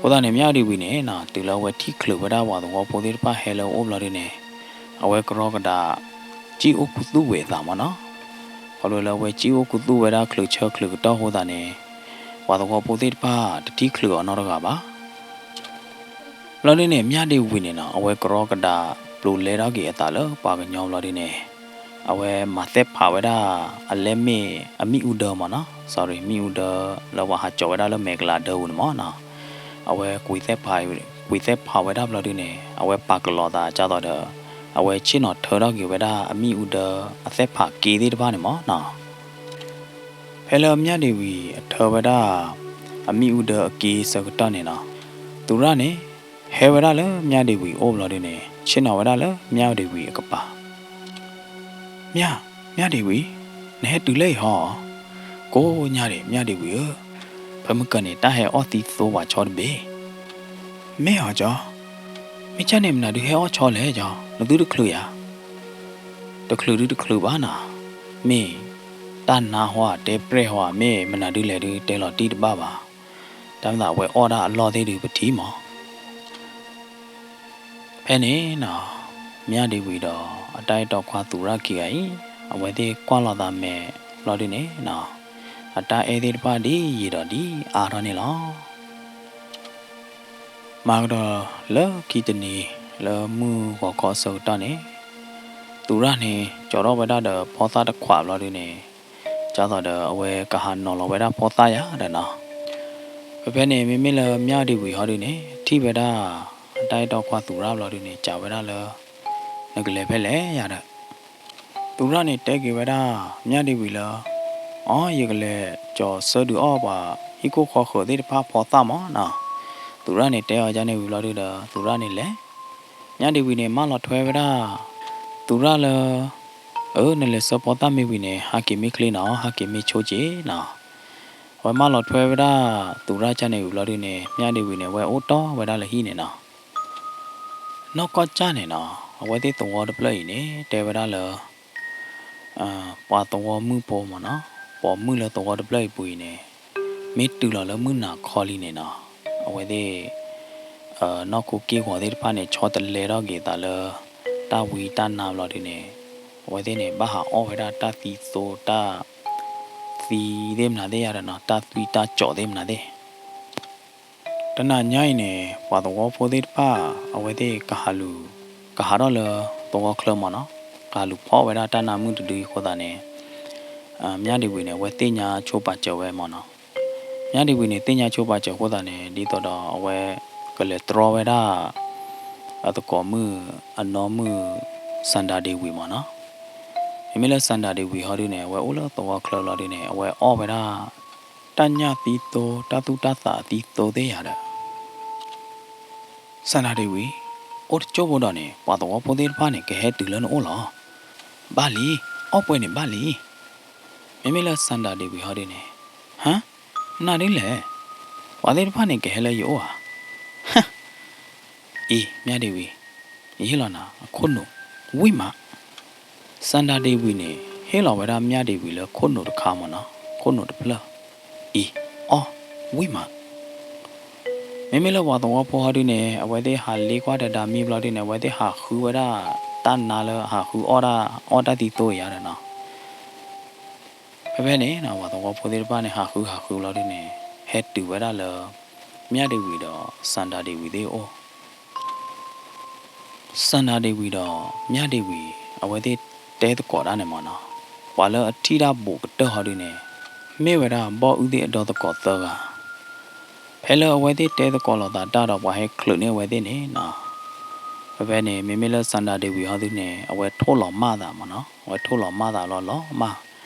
ဃိသတးန့ၣ် မၠၣ်ဒ့ဝံၤန့ၣ်နီၤ တုၤလၢအဝဲထံၣ်ချုးဝဲဒၣ်ပှၤသဝီဖိသ့ၣ်တဖၣ်ဟဲလၢအအိၣ်ဘျီဒုန့ၣ် အဝဲကရီကဒး ကံၣ်အိၣ်ခူသူၣ်ဝဲအသးမၢ်နီၤ. ခီဖျိလၢအဝဲကံၣ်အိၣ်ခူသူၣ်ဝဲဒၣ်ချုးဆၢချုးကတီၢ်အဃိသတးန့ၣ် ပှၤသဝီဖိသ့ၣ်တဖၣ်တထံၣ်ချုးအီၤနီတဂၤဘၣ်. ဘျီဒုန့ၣ် မၠၣ်ဒ့ဝံၤန့ၣ်နီၤ အဝဲကရီကဒးပျိၤလဲထီၣ်က့ၤအသးလၢပှၤကညီဘျီဒုန့ၣ် အဝဲမၤသဲၣ်ဖးဝဲဒၣ် အလဲမ့ၢ်အမ့ၣ်အူဒၢမၢ်နီၤ, sorry မ့ၣ်အူဒၢလၢပှၤဟးကၠီၤဝဲဒၣ်လၢမဲာ်ကလၤဒၢပူၤန့ၣ်မၢ်နီၤ. အဝဲကွံာ်သဲၣ်ဖးဝဲဒၣ်ဘျီဒုန့ၣ် အဝဲပာ်ကလီၤသးကၢ်သိးဒီး အဝဲဆ့ၣ်နီၤထၢထီၣ်က့ၤဝဲဒၣ်အမ့ၣ်အူဒၢအသဲၣ်ဖးက့သ့ၣ်တဖၣ်န့ၣ်မၢ်နီၤ. ဖဲလၢမၠၣ်ဒ့ဝံၤအထၢဝဲဒၣ် အမ့ၣ်အူဒၢအက့ဆၢကတီၢ်န့ၣ်နီၤ သူရၣ်န့ၣ် ဟဲဝဲဒၣ်လၢမၠၣ်ဒ့ဝံၤအိၣ်ဘျီဒုန့ၣ် ဆ့ၣ်နီၤဝဲဒၣ်လၢမၠၣ်ဒ့ဝံၤအကပၤ မၠၣ်, မၠၣ်ဒ့ဝံၤ, နဟဲတုၤလၢအံၤဟီဧါ. ကိးညါဒံး မၠၣ်ဒ့ဝံၤဧၢ, ဖဲမုၢ်ကၢန့ၣ် တၢ်ဟဲအီၣ်သံသိပှၤဆီတဘ့ၣ်. မ့ၢ်အီၤကၠီ, မ့ၢ်ကၠၢ်န့ၣ် မနုၤဒုးဟဲအီၣ်ဆီလဲၣ်ကၠီ, နသုတချုးယၤ. တချုးဒုတချုးဘၣ်နီၤ, မ့ၢ်တၢ်နါဟီဧါ တဲပြဲၢ်ဟီဧါ မ့ၢ်မနုၤဒုလဲၣ်ဒုးတဲလီၤတံၢ်တဘၣ်ဘၣ်. တၢ်မ့ၢ်သးအဝဲအီၣ်ဒၣ်အလီၢ်သ့ၣ်ဒုးပထံၣ်မၢ် ဖဲန့ၣ်နီၤ, မၠၣ်ဒ့ဝံၤဒီး အတၢ်အဲၣ်တီခွါသူရၣ်ခံဂၤအံၤ, အဝဲသ့ၣ်ကွၢ်လိာ်သးမဲာ်ဘျီဒုန့ၣ်နီၤ, အတၢ်အဲၣ်သ့ၣ်တဖၣ်ဒ်ယံာ်ဒီးဒ်အါထီၣ်န့ၣ်လီၤ. မၤကဒီးလၢခံတနံၤ လၢမုၢ်ဂီၤခီအဆၢကတီၢ်န့ၣ်, သူရၣ်န့ၣ် ကၠီထီၣ်ဝဲဒၣ်ဒီးဖီသၣ်တခွးဘျီဒုန့ၣ်, ကၢ်သိးဒီးအဝဲကဟးနီၤလီၤဝဲဒၣ်ဖီသၣ်ယၤဒီးနီၤ ဖဲဖဲန့ၣ်မ့မ့ၢ်လၢမၠၣ်ဒ့ဝံၤဟီဒုန့ၣ် ထံၣ်ဝဲဒၣ် အတၢ်အဲၣ်တီခွါသူရၣ်ဘျီဒုန့ၣ် စံးဝဲဒၣ်လၢ နကလဲၤဖဲလဲၣ်ယၤဒီး သူရၣ်န့ၣ်တဲက့ၤဝဲဒၣ် မၠၣ်ဒ့ဝံၤလၢ အီ ယကလဲၤကၠီၤဆၢဒုးအီၣ်ပှၤဟံၣ်ခိၣ်ဃီဃၢၤသ့ၣ်တဖၣ်ဖီသၣ်မၢ်နီၤ. သူရၣ်န့ၣ်တဲအီၤဒ်န့ၣ်ဝံၤဘျီဒုဒီး သူရၣ်န့ၣ်လဲၤ မၠၣ်ဒ့ဝံၤန့ၣ်မၢလီၤထွဲဝဲဒၣ် သူရၣ်လၢ အၢ နလဲၤဆၢဖီသၣ်မ့ၢ်ဝံၤန့ၣ် ဟးက့ၤမ့ၢ်ချ့နီၤ ဟးက့ၤမ့ၢ်ဆိက့နီၤ. အဝဲမၢလီၤထွဲဝဲဒၣ် သူရၣ်ကၢ်န့ၣ်ဝံၤဘျီဒုန့ၣ် မၠၣ်ဒ့ဝံၤန့ၣ် အဝဲအိၣ်တီၢ်ဝဲဒၣ်လၢဟံၣ်န့ၣ်နီၤ. နီၢ်ကီၢ်ကၢ်န့ၣ်နီၤ အဝဲသ့ၣ်သဝီတဖျၢၣ်အံၤန့ၣ် တဲဝဲဒၣ်လၢ ပှၤသဝီမုၣ်ဖိမၢ်နီၤ, ပိာ်မုၣ်လၢသဝီတဖျၢၣ်အံၤပူၤအံၤန့ၣ် မ့ၢ်တုၤလီၤလၢမုၢ်နၤခီလံန့ၣ်နီၤ အဝဲသ့ၣ် နီၢ်ခိက့ၢ်ဂီၤသ့ၣ်တဖၣ်န့ၣ် ဆီတလဲထီၣ်က့ၤသးလၢ တၢ်ဝံတၢ်နါဘျီဒုန့ၣ် အဝဲသ့ၣ်န့ၣ် ဘၣ်ဟးအီၣ်ဝဲဒၣ်တၢ်သံသိ တၢ်သံသ့ၣ်မနုၤသ့ၣ်ယၤဒီးနီၤ တၢ်သွံၣ်တၢ်ကၠီၤသ့ၣ်မနုၤသ့ၣ် တနၤညါအံၤန့ၣ် ပှၤသဝီဖိသ့ၣ်တဖၣ် အဝဲသ့ၣ်ကဟးလူၤ ကဟးထီၣ်လၢသဝီချၢမၢ်နီၤ, ကဟးလူၤဖီၣ်ဝဲဒၣ်တၢ်နါမုၢ်တဒုအံၤအဃိသတးန့ၣ် မၠၣ်ဒ့ဝံၤန့ၣ် အဝဲသ့ၣ်ညါဆိပာ်စၢၤဝဲမၢ်နီၤ. မၠၣ်ဒ့ဝံၤန့ၣ် သ့ၣ်ညါဆိပာ်စၢၤအဃိသတးန့ၣ် ဒ်သိးဒီးအဝဲ ကလဲၤတြီဝဲဒၣ် အသကိးမုၣ် အနီၢ်မုၣ် စၣ်ဒၤဒ့ဝံၤမၢ်နီၤ. မ့မ့ၢ်လၢစၣ်ဒၤဒ့ဝံၤဟီဒုန့ၣ် အဝဲအိၣ်လၢသဝီချၢဘျီဒုန့ၣ် အဝဲအီၣ်ဝဲဒၣ် တၢ်ညၣ်သံသိ တၢ်သူၣ်တၢ်သးအသံသိသ့ၣ်ယၤဒီး စၣ်ဒၤဒ့ဝံၤ အိၣ်တကၠိၢ်ဖိဒီးန့ၣ် ပှၤသဝီဖိသ့ၣ်တဖၣ်န့ၣ် ကဟဲတုၤလၢနအိၣ်လီၤ. ဘၣ်လံ, အီၣ်ပှဲၤန့ၣ်ဘၣ်လံ. မ့မ့ၢ်လၢစၣ်ဒၤဒ့ဝံၤဟီဒုန့ၣ်, ဟါ, နဒုလဲၣ်, ပှၤသ့ၣ်တဖၣ်န့ၣ် ကဟဲလၢယအိၣ်ဧါ. ဟါ, အံၤ မၠၣ်ဒ့ဝံၤ, ယဟ့ၣ်လီၤနၤ အခိၣ်နူာ်ဝံၣ်မး. စၣ်ဒၤဒ့ဝံၤန့ၣ် ဟ့ၣ်လီၤဝဲဒၣ်မၠၣ်ဒ့ဝံၤလၢခိၣ်နူာ်တခါမၢ်နီၤ, ခိၣ်နူာ်တဖျၢၣ်, အံၤ, အီၣ်, ဝံၣ်မး. မ့မ့ၢ်လၢပှၤသဝီဖိဟီဒုန့ၣ် အဝဲသ့ၣ်ဟးလ့ကွၢ်တဒါမံဘျီဒုန့ၣ် အဝဲသ့ၣ်ဟးဃုဝဲဒၣ် တၢ်နါလၢဟးဃုအီၣ်ဒၣ် အီၣ်တၢ်သံသိအံၤယၤဒီးနီၤ. ဖဲဖဲန့ၣ် ပှၤသဝီဖိသ့ၣ်တဖၣ်န့ၣ် ဟးဃုဟးဃုဘျီဒုန့ၣ် ဟဲတုၤဝဲဒၣ်လၢ မၠၣ်ဒ့ဝံၤဒီးစၣ်ဒၤဒ့ဝံၤသ့ၣ်အအိၣ် စၣ်ဒၤဒ့ဝံၤဒီးမၠၣ်ဒ့ဝံၤ အဝဲသ့ၣ်တဲသကိးတၢ်န့ၣ်မၢ်နီၤ, ပှၤလၢအထံၣ်တၢ်ဘူးကတၢၢ်ဟီဒုန့ၣ် မ့ၢ်ဝဲဒၣ်ဘီၣ်အုၣ်သ့ၣ်အဒီသကိးသၢဂၤ. ဖဲလၢအဝဲသ့ၣ်တဲသကိးလိာ်သးတၢ်ဒီး ပှၤဟဲချုးန့ၢ်အဝဲသ့ၣ်န့ၣ်နီၤ, ဖဲဖဲန့ၣ် မ့မ့ၢ်လၢစၣ်ဒၤဒ့ဝံၤဟီဒုန့ၣ် အဝဲထိၣ်လီၤမၢ်သးမၢ်နီၤ, အဝဲထိၣ်လီၤမၢ်သးလီၤလီၤမၢ်,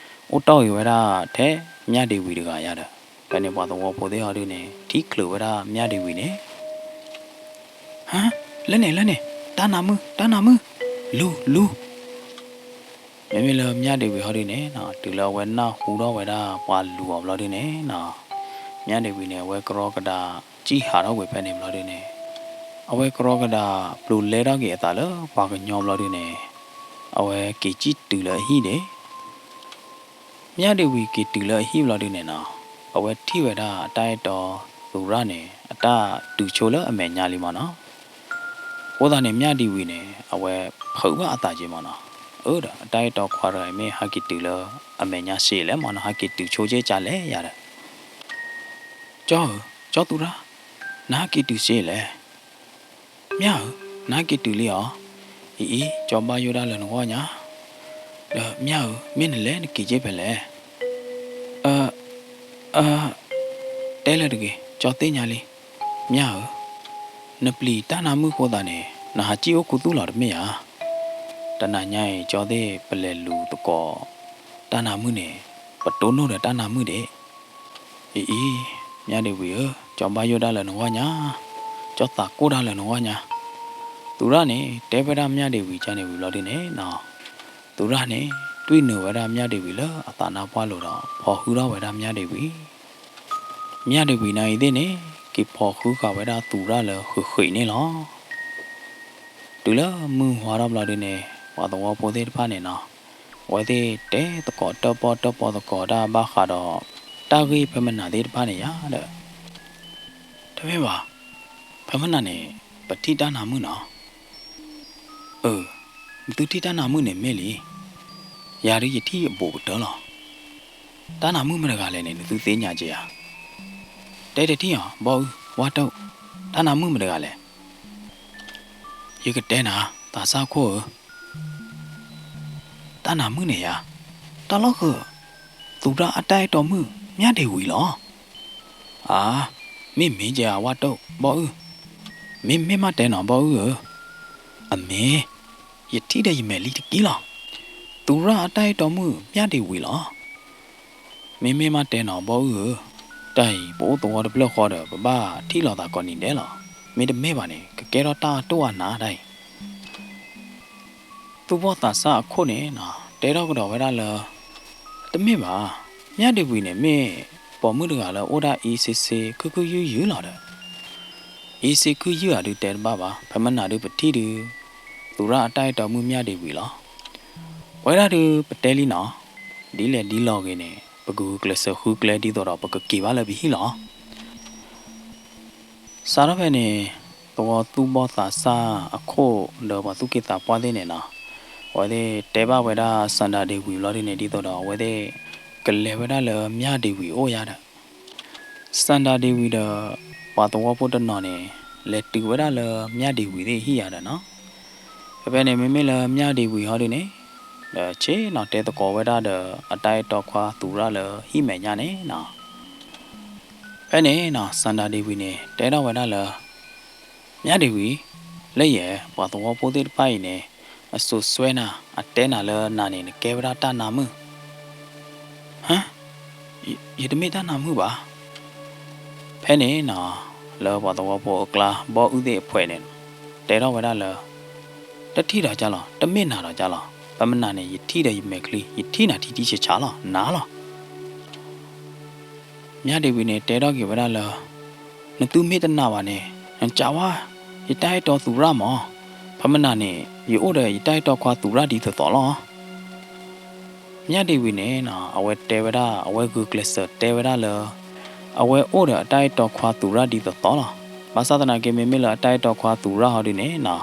အိၣ်တီၢ်ဂ့ၤဝဲဒၣ်ထဲမၠၣ်ဒ့ဝံၤတဂၤယၤဒီး ဖဲန့ၣ်ပှၤသဝီဖိသ့ၣ်ဟီဒုန့ၣ် ထံၣ်ချုးဝဲဒၣ်မၠၣ်ဒ့ဝံၤန့ၣ် ဟါ, လၢန့ၣ် လၢန့ၣ်, တၢ်နါမုၢ်, တၢ်နါမုၢ်, လူၤ, လူၤ. မ့မ့ၢ်လၢမၠၣ်ဒ့ဝံၤဟီဒုန့ၣ်နီၤ, တုၤလၢအဝဲနၢ်ဟူထီၣ်ဝဲဒၣ်ပှၤလူၤအီၤဘျီဒုန့ၣ်နီၤ, မၠၣ်ဒ့ဝံၤန့ၣ် အဝဲကရီကဒါစံၣ်ဟးထီၣ်ကွံာ်ဖဲန့ၣ်ဘျီဒုန့ၣ်, အဝဲကရီကဒါပျိၤလဲထီၣ်က့ၤအသးလၢပှၤကညီဘျီဒုန့ၣ်, အဝဲက့ၤစံၣ်တုၤလၢအဟံၣ်ဒ့ၣ် မၠၣ်ဒ့ဝံၤက့ၤတုၤလၢအဟံၣ်ဘျီဒုန့ၣ်နီၤ, အဝဲထံၣ်ဝဲဒၣ်အတၢ်အဲၣ်တီသူရၣ်န့ၣ် အတၢ်တုၤဆိလၢအမဲာ်ညါလံမၢ်နီၤ. အဃိသတးန့ၣ် မျၢ်ဒ့ဝံၤန့ၣ် အဝဲဖုးဘၣ်အသးက့ၤမၢ်နီၤ, အၢဒီး အတၢ်အဲၣ်တီခွါတဂၤအံၤ မ့ၢ်ဟဲက့ၤတုၤလၢအမဲာ်ညါစ့လဲၣ်မၢ်နီၤ, ဟဲက့ၤတုၤဆိက့ၢ်ကလဲၣ်ယၤဒီး, ကၠီဧၢ, ကၠီသူရၣ်, နဟဲက့ၤတုၤစ့လဲၣ်. မျၢ်ဧၢ, နဟဲက့ၤတုၤလံဧါ. အံၤအံၤ ကၠီဘၣ်ယိၣ်ဒၣ်လၢနဂီၢ်ညါ, ဒီးမျၢ်ဧၢ, မ့ၢ်နလဲၤနက့ၤက့ၢ်ဖဲလဲၣ်. အၢ အၢ တဲလၢတဂ့ၤ, ကၠီသ့ၣ်ညါလံ. မျၢ်ဧၢ, နပျံၤတၢ်နါမုၣ်အဃိသတးန့ၣ် နဟးစံၣ်အိၣ်ခူသူၣ်လီၤတမ့ၢ်ဧါ. တနၤညါအံၤ ကၠီသ့ၣ်ပလဲၤလူၤသကိးတၢ်နါမုၣ်န့ၣ် ပတိၢ်နီၣ်ဒီးတၢ်နါမုၣ်ဒံး. အံၤအံၤ မျၢ်ဒ့ဝံၤဧၢ, ကၠီဘၣ်ယိၣ်ဒၣ်လၢနဂီၢ်ညါ, ကၠီသးကိၢ်ဒၣ်လၢနဂီၢ်ညါ. သူရၣ်န့ၣ် တဲဝဲဒၣ်မျၢ်ဒ့ဝံၤကန့ၣ်ဝံၤဘျီဒုန့ၣ်နီၤ, သူရၣ်န့ၣ် တွံၢ်နုာ်ဝဲဒၣ်မျၢ်ဒ့ဝံၤလၢအသးနါပှၢ်လိၤဒီး ဖီၣ်ဃုာ်ထီၣ်ဝဲဒၣ်မျၢ်ဒ့ဝံၤ မျၢ်ဒ့ဝံၤနၤအံၤသ့ၣ်န့ၣ် က့ၤဖီၣ်ဃုာ်ဃာ်ဝဲဒၣ်သူရၣ်လၢဃ့ၢ်ဃ့ၢ်န့ၣ်လီၤ. တုၤလၢမုၢ်ဟါထီၣ်ဘျီဒုန့ၣ် ပှၤသဝီဖိသ့ၣ်တဖၣ်န့ၣ်နီၤ, အဝဲသ့ၣ်တဲသကိးတၢၣ်ပီၣ်တၢၣ်ပီသကိးတၢ်ဘၣ်ဃးဒီး တၢ်ဂ့ၢ်ဖဲမနၤသ့ၣ်တဖၣ်န့ၣ်ယါဒီး, တမ့ၢ်ဘၣ်, ဖဲမနၤန့ၣ် ပထံၣ်တၢ်နါမုၣ်နီၤ. အၢ, နသုထံၣ်တၢ်နါမုၣ်န့ၣ်မ့ၢ်လံ. ယၤဒုးယထံၣ်အဘူးကတၢၢ်လီၤ. တၢ်နါမုၣ်မတဂၤလဲၣ်န့ၣ် နသုသ့ၣ်ညါက့ၤဧါ. တဲတထံၣ်အီၤ ဘီအုၣ် ဝၣ်တိၢ်, တၢ်နါမုၣ်မတဂၤလဲၣ်. ယကတဲနၤ သးစၢ်ခိၣ်ဧၢ, တၢ်နါမုၣ်န့ၣ်ယါ, တၢ်လီၢ်ဃၢၤ သူရၣ်အတၢ်အဲၣ်တီမုၣ် မျၢ်ဒ့ဝံၤလီၤ. အါ, မ့ၢ်မ့ၢ်ကဲဧါ ဝၣ်တိၢ် ဘီအုၣ်, မ့မ့ၢ်မးတဲနီၤ ဘီအုၣ်ဧၢ. အမ့ၢ်, ယထံၣ်ဒီးယမဲာ်လံတက့ၢ်လီၤ. သူရၣ်အတၢ်အဲၣ်တီမုၣ် မျၢ်ဒ့ဝံၤလီၤ. မ့မ့ၢ်မးတဲနီၤ ဘီအုၣ်ဧၢ, တၢ်အံၤ ပအိၣ်သဝီတဖျၢၣ်ဃီဒီး ပဘၣ်ထံၣ်လိာ်သးကိးနံၤဒဲးလီၤ. မ့တမ့ၢ်ဘၣ်န့ၣ် ကကဲထီၣ်တၢ်အတိၢ်အနါတၢ်အံၤ. သူၣ်ဘီၣ်သးစၢ်အခိၣ်န့ၣ်နီၤ တဲထီၣ်ကဒီးဝဲဒၣ်လၢ, တမ့ၢ်ဘၣ်, မျၢ်ဒ့ဝံၤန့ၣ်မ့ၢ် ပိာ်မုၣ်တဂၤလၢအိၣ်ဒၣ်အ့စ့စ့ ခုၣ်ခုၣ်ယုၢ်ယုၢ်လီၤဒီး, အ့စ့ခုၣ်ယုၢ်ဧါဒုးတဲတဘၣ်ဘၣ်, ဖဲမနၤဒုးပထံၣ်ဒုး သူရၣ်အတၢ်အဲၣ်တီမုၣ်မျၢ်ဒ့ဝံၤလီၤ. ဝဲဒၣ်ဒုးပတဲလံနီၤ, ဒ်လဲၣ်ဒ်လဲၣ်ဂ့ၤန့ၣ် ပကဂုာ်ကျဲးစၢးဃုကျဲဒ်သိးဒီး ပကက့ၤဘၣ်လၢပဟံၣ်လီၤ. စးထီၣ်ဖဲန့ၣ် သဝီသူၣ်ဘီၣ်သးစၢ်အခိၣ်ဒီးပှၤသူၣ်က့သးပှၢ်သ့ၣ်န့ၣ်နီၤ, အဝဲသ့ၣ်တဲဘၣ်ဝဲဒၣ် စၣ်ဒၤဒ့ဝံၤဘျီဒုန့ၣ် ဒ်သိးဒီးအဝဲသ့ၣ် ကလဲၤဝဲဒၣ်လၢမျၢ်ဒ့ဝံၤအိၣ်ယါဒီး, စၣ်ဒၤဒ့ဝံၤဒီး ပှၤသဝီဖိတနီၤန့ၣ် လဲၤတုၤဝဲဒၣ်လၢမျၢ်ဒ့ဝံၤသ့ၣ်ဟံၣ်ယါဒီးနီၤ, ဖဲဖဲန့ၣ် မ့မ့ၢ်လၢမျၢ်ဒ့ဝံၤဟီဒုန့ၣ် ဒီးဆ့ၣ်နီၤတဲသကိးဝဲဒၣ်ဒီး အတၢ်အဲၣ်တီခွါသူရၣ်လၢဟံၣ်မဲာ်ညါန့ၣ်နီၤ. ဖဲန့ၣ်နီၤ စၣ်ဒၤဒ့ဝံၤန့ၣ် တဲထီၣ်ဝဲဒၣ်လၢ မျၢ်ဒ့ဝံၤ, လၢယဲ ပှၤသဝီဖိသ့ၣ်တဖၣ်အံၤန့ၣ် အစိာ်စွဲနၤ အတဲနၤလၢနၤန့ၣ် နကဲဝဲဒၣ်တၢ်နါမုၣ်. ဟါ, ယတမ့ၢ်တၢ်နါမုၣ်ဘၣ်. ဖဲန့ၣ်နီၤ လၢပှၤသဝီဖိအကျါ ဘီအုၣ်သ့ၣ်အဖှဲးန့ၣ် တဲထီၣ်ဝဲဒၣ်လၢ တထံၣ်ဒီးကၢ်လီၤ, တမ့ၢ်နၤဒီးကၢ်လီၤ, ပမနၤန့ၣ် ယထံၣ်ဒီးယမဲာ်ချံ ယထံၣ်နၤထံထံဆးဆးလီၤ, နၤလီၤ. မျၢ်ဒ့ဝံၤန့ၣ် တဲထီၣ်က့ၤဝဲဒၣ်လၢ နသုမ့ၢ်တနာ်ဘၣ်န့ၣ် နကးဝါ ယတၢ်အဲၣ်တီသူရၣ်မး, ဖဲမနၤန့ၣ် ယအိၣ်ဒီးယတၢ်အဲၣ်တီခွါသူရၣ်ဒ်သိးသိးလီၤ. မျၢ်ဒ့ဝံၤန့ၣ်နီၤ အဝဲတဲဝဲဒၣ် အဝဲဂုာ်ကျဲးစၢးတဲဝဲဒၣ်လၢ အဝဲအိၣ်ဒီးအတၢ်အဲၣ်တီခွါသူရၣ်ဒ်သိးသိးလီၤ. ဘၣ်ဆၣ်သနာ်က့ မ့မ့ၢ်လၢအတၢ်အဲၣ်တီခွါသူရၣ်ဟီဒုန့ၣ်နီၤ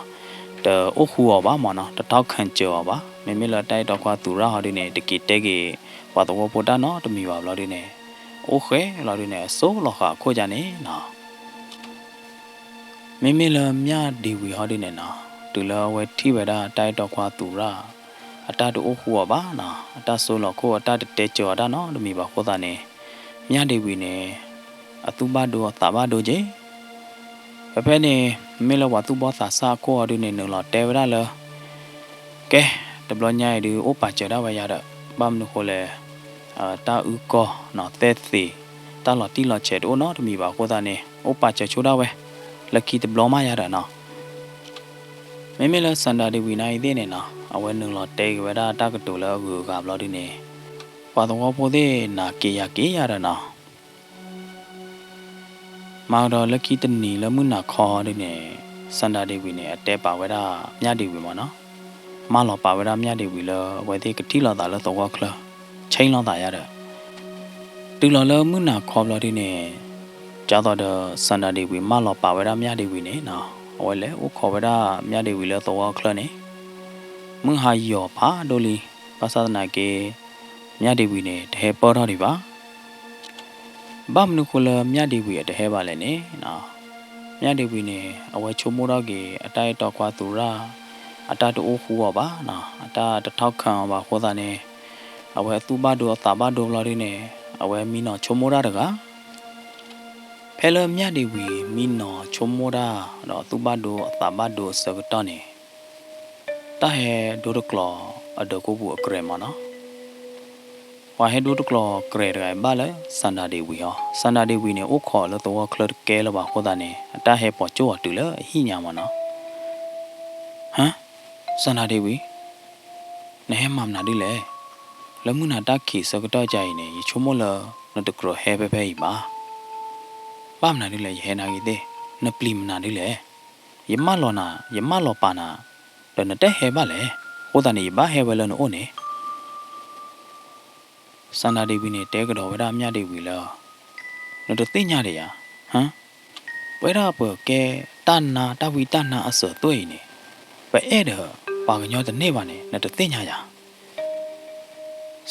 တအိၣ်ဃူအီၤဘၣ်မးနီၤ, တထောက်ခံစၢၤအီၤဘၣ်. မ့မ့ၢ်လၢအတၢ်အဲၣ်တီခွါသူရၣ်ဟီဒုန့ၣ် တက့ၤတဲက့ၤ ပှၤသဝီဖိတၢ်နီတမံၤဘၣ်ဘျီဒုန့ၣ် အိၣ်ဃဲလီၤဒုန့ၣ် အစိလီၤဃာ်အခိၣ်ကန့ၣ်နီၤ မ့မ့ၢ်လၢမျၢ်ဒ့ဝံၤဟီဒုန့ၣ်နီၤ တုၤလၢအဝဲထံၣ်ဝဲဒၣ်တၢ်အဲၣ်တီခွါသူရၣ် အတၢ်တအိၣ်ဃူအီၤဘၣ်နီၤ, အတၢ်စိလီၤခိၣ် အတၢ်တတဲစၢၤအီၤတၢ်နီတမံၤဘၣ်အဃိသတးန့ၣ် မျၢ်ဒ့ဝံၤန့ၣ် အသူၣ်ဘၣ်ဒိအသးဘၣ်ဒိက့ၤ ဖဲဖဲန့ၣ် မ့ၢ်လၢပှၤသူၣ်ဘီၣ်သးစၢ်အခိၣ်ဟီဒုန့ၣ် နုာ်လီၤတဲဝဲဒၣ်လၢ ကဲ တဘျီညါအံၤဒုးအိၣ်ပာ်စၢၤဒၣ်ဝဲယၤဒီး ဘၣ်မနုၤဃိလဲၣ် တၢ်အုၣ်ကီၢ်နီၤ သဲၣ်သ့ၣ် တၢ်လီၤတံၢ်လီၤဆဲးတအိၣ်နီတမံၤဘၣ်အဃိသတးန့ၣ် အိၣ်ပာ်စၢၤဆိဒၣ်ဝဲ လၢခံတဘျီမးယၤဒီးနီၤ မ့မ့ၢ်လၢစၣ်ဒၤဒ့ဝံၤနၤအံၤသ့ၣ်န့ၣ်နီၤ အဝဲနုာ်လီၤတဲက့ၤဝဲဒၣ်တၢ်ကတိၤလၢအဂုၤအဂၤဘျီဒုန့ၣ် ပှၤသဝီဖိသ့ၣ်နာ်က့ၤယၤက့ၤယၤဒီးနီၤ မၤကဒီးလၢခံတနံၤလၢမုၢ်နၤခီဒုန့ၣ် စၣ်ဒၤဒ့ဝံၤန့ၣ် အတဲပာ်ဝဲဒၣ်မျၢ်ဒ့ဝံၤမးနီၤ မၢလီၤပာ်ဝဲဒၣ်မျၢ်ဒ့ဝံၤလၢ အဝဲသ့ၣ်ကထံၣ်လိာ်သးလၢသဝီချၢ ဆ့လိာ်သးယၤဒီး တုၤလီၤလၢမုၢ်နၤခီဘျီဒုန့ၣ် ကသိးဒီးစၣ်ဒၤဒ့ဝံၤ မၢလီၤပာ်ဝဲဒၣ်မျၢ်ဒ့ဝံၤန့ၣ်နီၤ အဝဲလဲၤအိၣ်ခိးဝဲဒၣ် မြဒေဝီလၢသဝီချၢန့ၣ် မုၢ်ဟါယီၤဖးဒိၣ်လံ, ဘၣ်ဆၣ်သနာ်က့ မြဒေဝီန့ၣ် တဟဲပၢၢ်ထီၣ်ဒံးဘၣ်. ဘၣ်မနုၤဃိလၢ မြဒေဝီအတဟဲဘၣ်လဲၣ်န့ၣ်, မြဒေဝီန့ၣ် အဝဲဆိကမိၣ်ထီၣ်က့ၤ အတၢ်အဲၣ်တီခွါသူရၣ် အတၢ်တအိၣ်ဃူအီၤဘၣ်, အတၢ်တထောက်ခံအီၤဘၣ်အဃိသတးန့ၣ်, အဝဲအသူၣ်ဘၣ်ဒိအသးဘၣ်ဒိဘျီဒုန့ၣ် အဝဲမံနီၤဆိကမိၣ်တၢ်တဂၤ ဖဲလၢ မြဒေဝီ မံနီၤဆိကမိၣ်တၢ် ဒီးအသူၣ်ဘၣ်ဒိအသးဘၣ်ဒိအဆၢကတီၢ်န့ၣ်, တၢ်ဟဲဒိတကျိၤအဒၢးကိးပူၤအကြဲးမ့ၢ်နီၤ. ပှၤဟဲဒိတကျိၤကြဲးတဂၤအံၤဘၣ်လၢ စၤနၤဒေဝံၤဟီ, စၤနၤဒေဝံၤန့ၣ် အိၣ်ခိးလၢသဝီချၢတကဲလၢၤဘၣ်အဃိသတးန့ၣ် အတၢ်ဟဲပိာ်ကၠိအီၤတုၤလၢအဟံၣ်ညါမ့ၢ်နီၤ. ဟါ, စၤနၤဒေဝံၤ, နဟဲမၤမနုၤဒ်လဲၣ်. လၢမုၢ်နၤတၢ်ခံးဆၢကတီၢ်ကါအံၤန့ၣ် ယဆိကမိၣ်လၢ နတကြၢးဟဲဖဲဖဲအံၤဘၣ်. ဘၣ်မနုၤဒ်လဲၣ် ယဟဲနာ်ဂ့ၤသ့ၣ်, နပျံၤမနုၤဒ်လဲၣ်. ယမၢလီၤနၤ, ယမၢလီၤပာ်နၤ, ဒီးနတဟဲဘၣ်လဲၣ်. အဃိသတးန့ၣ် ယဘၣ်ဟဲဝဲလၢနအိၣ်န့ၣ် စၤနၤဒေဝံၤန့ၣ် တဲကဒီးဝဲဒၣ်မြဒေဝံၤလၢ နတသ့ၣ်ညါဒီးယၤ, ဟါ, ပဝဲဒၣ်ပကဲတၢ်နါတၢ်ဝံတၢ်နါအစၢၤသွဲၣ်အံၤန့ၣ်, ပအဲၣ်ဒီးပှၤကညီတန့ၢ်ဘၣ်န့ၣ် နတသ့ၣ်ညါယၤ.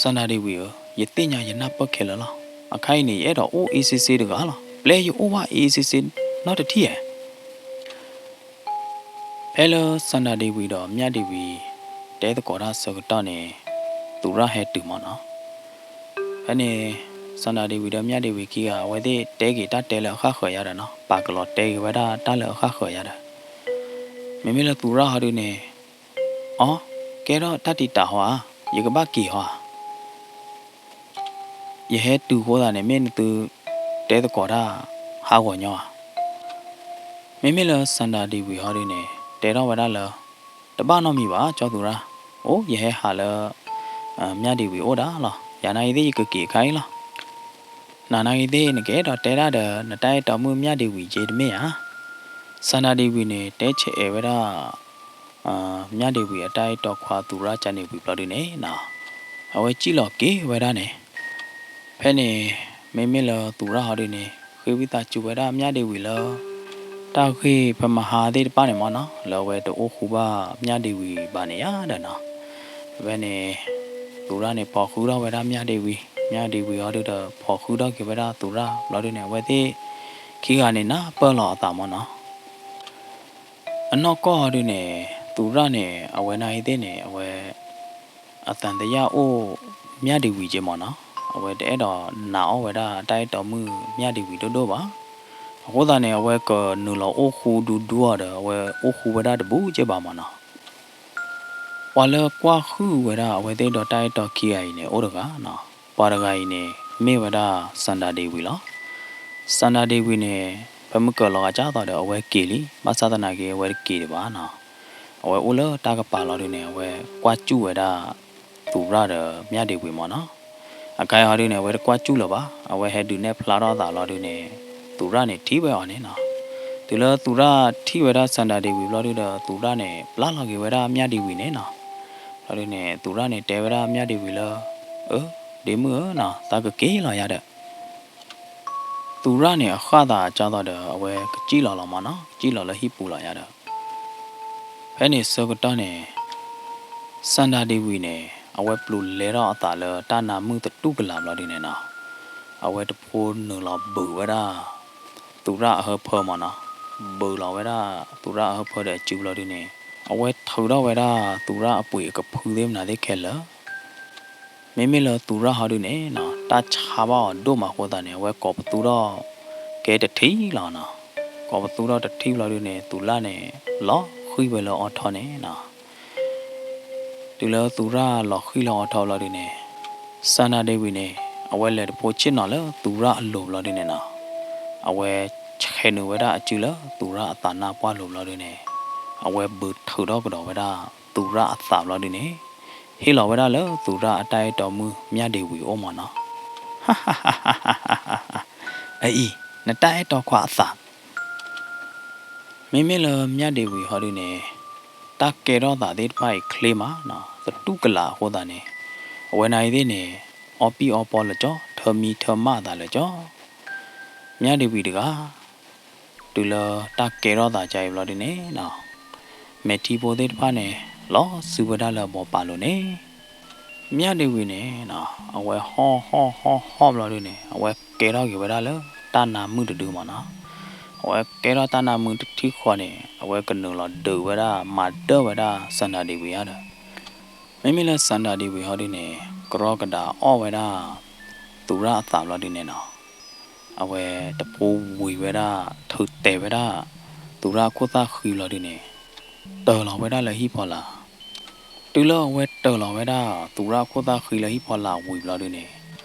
စၤနၤဒေဝံၤဧၢ, ယသ့ၣ်ညါယနၢ်ပၢၢ်ခဲလၢာ်လီၤ. အခါအံၤန့ၣ် ယအဲၣ်ဒိးအိၣ်အ့စ့စ့တဂၤလီၤ. ပျဲယအိၣ်ဝဲအ့စ့စ့နီတထံၣ်ဧါ. ဖဲလၢစၤနၤဒေဝံၤဒီးမြဒေဝံၤ တဲသကိးတၢ်ဆၢကတီၢ်န့ၣ် သူရၣ်ဟဲတုၤမ့ၢ်နီၤ. ဖဲန့ၣ် စၤနၤဒေဝံၤဒီးမြဒေဝံၤခံဂၤ အဝဲသ့ၣ်တဲက့ၤတၢ်တဲလၢအဃၣ်ဃၢၤယါဒီးနီၤ, ပာ်ကလီၤတဲက့ၤဝဲဒၣ်တၢ်လၢအဃၣ်ဃၢၤယါဒီး, မ့မ့ၢ်လၢသူရၣ်ဟီဒုန့ၣ်, အီ, ကဲထီၣ်တၢ်တံာ်တာ်ဟီဧါ, ယကဘၣ်က့ၤဟီဧါ. ယဟဲတုၤအဃိသတးန့ၣ် မ့ၢ်နသုတဲသကိးတၢ်ဟးဂီၤညီဧါ. မ့မ့ၢ်လၢစၤနၤဒေဝံၤဟီဒုန့ၣ် တဲထီၣ်ဝဲဒၣ်လၢ တဘၣ်နီတမံၤဘၣ် ကၠီသူရၣ်, အိၣ် ယဟဲဟးလၢ မြဒေဝံၤအိၣ်ဒၣ်လီၤ. ယၤနာ်ဂ့ၤသ့ၣ် ယကက့ၤအခါအံၤလီၤ. နၤနာ်ဂ့ၤသ့ၣ် နကအဲၣ်ဒိးတဲဒၣ်ဒီး နတၢ်အဲၣ်တီမုၣ်မြဒေဝံၤက့တမ့ၢ်ဧါ. စၤနၤဒေဝံၤန့ၣ် တဲဆဲးအဲၣ်ဝဲဒၣ် မြဒေဝံၤအတၢ်အဲၣ်တီခွါသူရၣ်ကန့ၣ်ဝံၤဘျီဒုန့ၣ်နီၤ, အဝဲစံၣ်လီၤက့ၤဝဲဒၣ်န့ၣ်, ဖဲန့ၣ် မ့မ့ၢ်လၢသူရၣ်ဟီဒုန့ၣ် ဃ့ဝံသးစူၤဝဲဒၣ်မြဒေဝံၤလၢ တၢ်ဂ့ၢ်ဖဲမဟါသ့ၣ်တဖၣ်န့ၣ်မ့ၢ်နီၤ လၢအဝဲတအိၣ်ဃူဘၣ်မြဒေဝံၤဘၣ်န့ၣ်ယါဒီးနီၤ, ဖဲန့ၣ် သူရၣ်န့ၣ် ဖိးဃုထီၣ်ဝဲဒၣ်မြဒေဝံၤ, မြဒေဝံၤဟီဒုဒီး ဖိးဃုထီၣ်က့ၤဝဲဒၣ်သူရၣ်ဘျီဒုန့ၣ် အဝဲသ့ၣ်ခံဂၤန့ၣ် နၢ်ပၢၢ်လီၤအသးမ့ၢ်နီၤ. အနီၢ်ကီၢ်ဟီဒုန့ၣ် သူရၣ်န့ၣ် အဝဲနာ်ဂ့ၤသ့ၣ်န့ၣ် အဝဲ အသံသယၣ်အိၣ်မြဒေဝံၤက့မ့ၢ်နီၤ, အဝဲတအဲၣ်ဒိးနာ်အီၣ်ဝဲဒၣ်တၢ်အဲၣ်တီမုၣ်မြဒေဝံၤဒိၣ်ဒိၣ်ဘၣ်. အဃိသတးန့ၣ် အဝဲကနုာ်လီၤအိၣ်ဃူဒူဒူအီၤဒီး အဝဲအိၣ်ဃူဝဲဒၣ်တဘူးက့ဘၣ်မ့ၢ်နီၤ. ပှၤလၢကွၢ်ဟုၣ်ဝဲဒၣ်အဝဲသ့ၣ်ဒီးတၢ်အဲၣ်တီခံဂၤအံၤန့ၣ် အိၣ်တဂၤနီၤ, ပှၤတဂၤအံၤန့ၣ် မ့ၢ်ဝဲဒၣ်စၤနၤဒေဝံၤလီၤ. စၤနၤဒေဝံၤန့ၣ် ဖဲမုၢ်ကၢၤလီၤဂာ်ကၢ်သိးဒီး အဝဲက့ၤလံ, ဘၣ်ဆၣ်သနာ်က့ အဝဲတက့ၤဒံးဘၣ်နီၤ. အဝဲအိၣ်လၢတၢ်ကပၤလီၤဒုန့ၣ် အဝဲကွၢ်စူၣ်ဝဲဒၣ် သူရၣ်ဒီးမြဒေဝံၤမ့ၢ်နီၤ. အခဲအံၤဟီဒုန့ၣ် အဝဲတကွၢ်စူၣ်လၢၤဘၣ်, အဝဲဟဲဒုးနဲၣ်ဖျါထီၣ်အသးလီၤဒုန့ၣ် သူရၣ်န့ၣ်ထံၣ်ဝဲအီၤန့ၣ်နီၤ. တုၤလၢသူရၣ်ထံၣ်ဝဲဒၣ်စၤနၤဒေဝံၤဘျီဒုဒီး သူရၣ်န့ၣ် ပျၢ်လီၤက့ၤဝဲဒၣ်မြဒေဝံၤန့ၣ်နီၤ. ဘျီဒုန့ၣ် သူရၣ်န့ၣ်တဲဝဲဒၣ်မြဒေဝံၤလၢ အၢ ဒ့မုၣ်ဧၢနီၤ, သးကက့ၤလီၤယၤဒီး သူရၣ်န့ၣ် အဃၣ်သးကၢ်သိးဒီး အဝဲကစံၣ်လီၤလီၤမ့ၢ်နီၤ, ကစံၣ်လီၤလၢဟံၣ်ပူၤလီၤယၤဒီး ဖဲန့ၣ်ဆၢကတီၢ်န့ၣ် စၤနၤဒ့ဝံၤန့ၣ် အဝဲပျူၤလဲထီၣ်အသးလၢတၢ်နါမုၢ်သတူၢ်ကလာ်ဘျီဒုန့ၣ်နီၤ, အဝဲတဖိနုာ်လီၤဘုးဝဲဒၣ် သူရၣ်အဟၢဖၢမ့ၢ်နီၤ, ဘုးလီၤဝဲဒၣ်သူရၣ်အဟၢဖၢဒီးအစုဘျီဒုန့ၣ် အဝဲထုးထီၣ်ဝဲဒၣ်သူရၣ်အပှ့ၤအကဖုသ့ၣ်မနုၤသ့ၣ်ခဲလၢာ် မ့မ့ၢ်လၢသူရၣ်ဟီဒုန့ၣ်နီၤ တၢ်ဆါဘၣ်အီၤဒိၣ်မးအဃိသတးန့ၣ် အဝဲကိးပသူထီၣ်ကဲတထံၣ်လီၤနီၤ. ကိးပသူထီၣ်တထံၣ်ဘျီဒုန့ၣ် သူရၣ်န့ၣ် လီၤဃံၤဝဲလၢအီၤထီန့ၣ်နီၤ. တုၤလၢသူရၣ်လီၤဃံၤလၢအီၤထီဘျီဒုန့ၣ် စၤနၤဒ့ဝံၤန့ၣ် အဝဲလဲၤတဖိဆ့ၣ်နီၤလၢသူရၣ်အလိၤဘျီဒုန့ၣ်နီၤ, အဝဲဆဲးနုာ်ဝဲဒၣ်အစုလၢသူရၣ်အသးနါပှၢ်လိၤဘျီဒုန့ၣ် အဝဲဘုးထုးထီၣ်ကဒီးဝဲဒၣ်သူရၣ်အသးဘျီဒုန့ၣ် ဟ့ၣ်လီၤဝဲဒၣ်လၢသူရၣ်အတၢ်အဲၣ်တီမုၣ် မြဒေဝံၤအအိၣ်မ့ၢ်နီၤ. အအံၤ နတၢ်အဲၣ်တီခွါအသး မ့မ့ၢ်လၢမြဒေဝံၤဟီဒုန့ၣ် တၢ်ကဲထီၣ်သးသ့ၣ်တဖၣ်အံၤချ့မးနီၤ, သတူၢ်ကလာ်အဃိသတးန့ၣ် အဝဲနၤအံၤသ့ၣ်န့ၣ် အီပံၣ်အီပီလၢာ်ကၠီ, ထၢမံထၢမၣ်အသးလၢာ်ကၠီ. မြဒေဝံၤတဂၤ တုၤလၢတၢ်ကဲထီၣ်သးကါအံၤဘျီဒုန့ၣ်နီၤ, မဲာ်ထံဖိသ့ၣ်တဖၣ်န့ၣ် လီၤစုဝဲဒၣ်လၢအဘီပာ်လိၤန့ၣ်, မၠၣ်ဒ့ဝံၤန့ၣ်နီၤ အဝဲဟီၣ်ဟီၣ်ဟီၣ်ဟီၣ်ဘျီဒုန့ၣ် အဝဲကဲထီၣ်က့ၤဝဲဒၣ်လၢတၢ်နါမုၣ်တဒုမးနီၤ. အဝဲကဲထီၣ်တၢ်နါမုၣ်တထံၣ်ဃီန့ၣ် အဝဲကနုာ်လီၤဒုးဝဲဒၣ် မၤဒၢၣ်ဝဲဒၣ်စၣ်ဒၤဒ့ဝံၤဧါဒီး, မ့မ့ၢ်လၢစၣ်ဒၤဒ့ဝံၤဟီဒုန့ၣ် ကရီကဒးအီၣ်ဝဲဒၣ် သူးရၣ်အသးဘျီဒုန့ၣ်နီၤ, အဝဲတဖိဝံၤဝဲဒၣ် ထုးတဲာ်ဝဲဒၣ် သူးရၣ်အခိၣ်သၣ်ဃံဘျီဒုန့ၣ် တၢၢ်လီၤဝဲဒၣ်လၢဟံၣ်ဖီလာ်. တုၤလၢအဝဲတၢၢ်လီၤဝဲဒၣ် သူးရၣ်အခိၣ်သၣ်ဃံလၢဟံၣ်ဖီလာ်ဝံၤဘျီဒုန့ၣ်,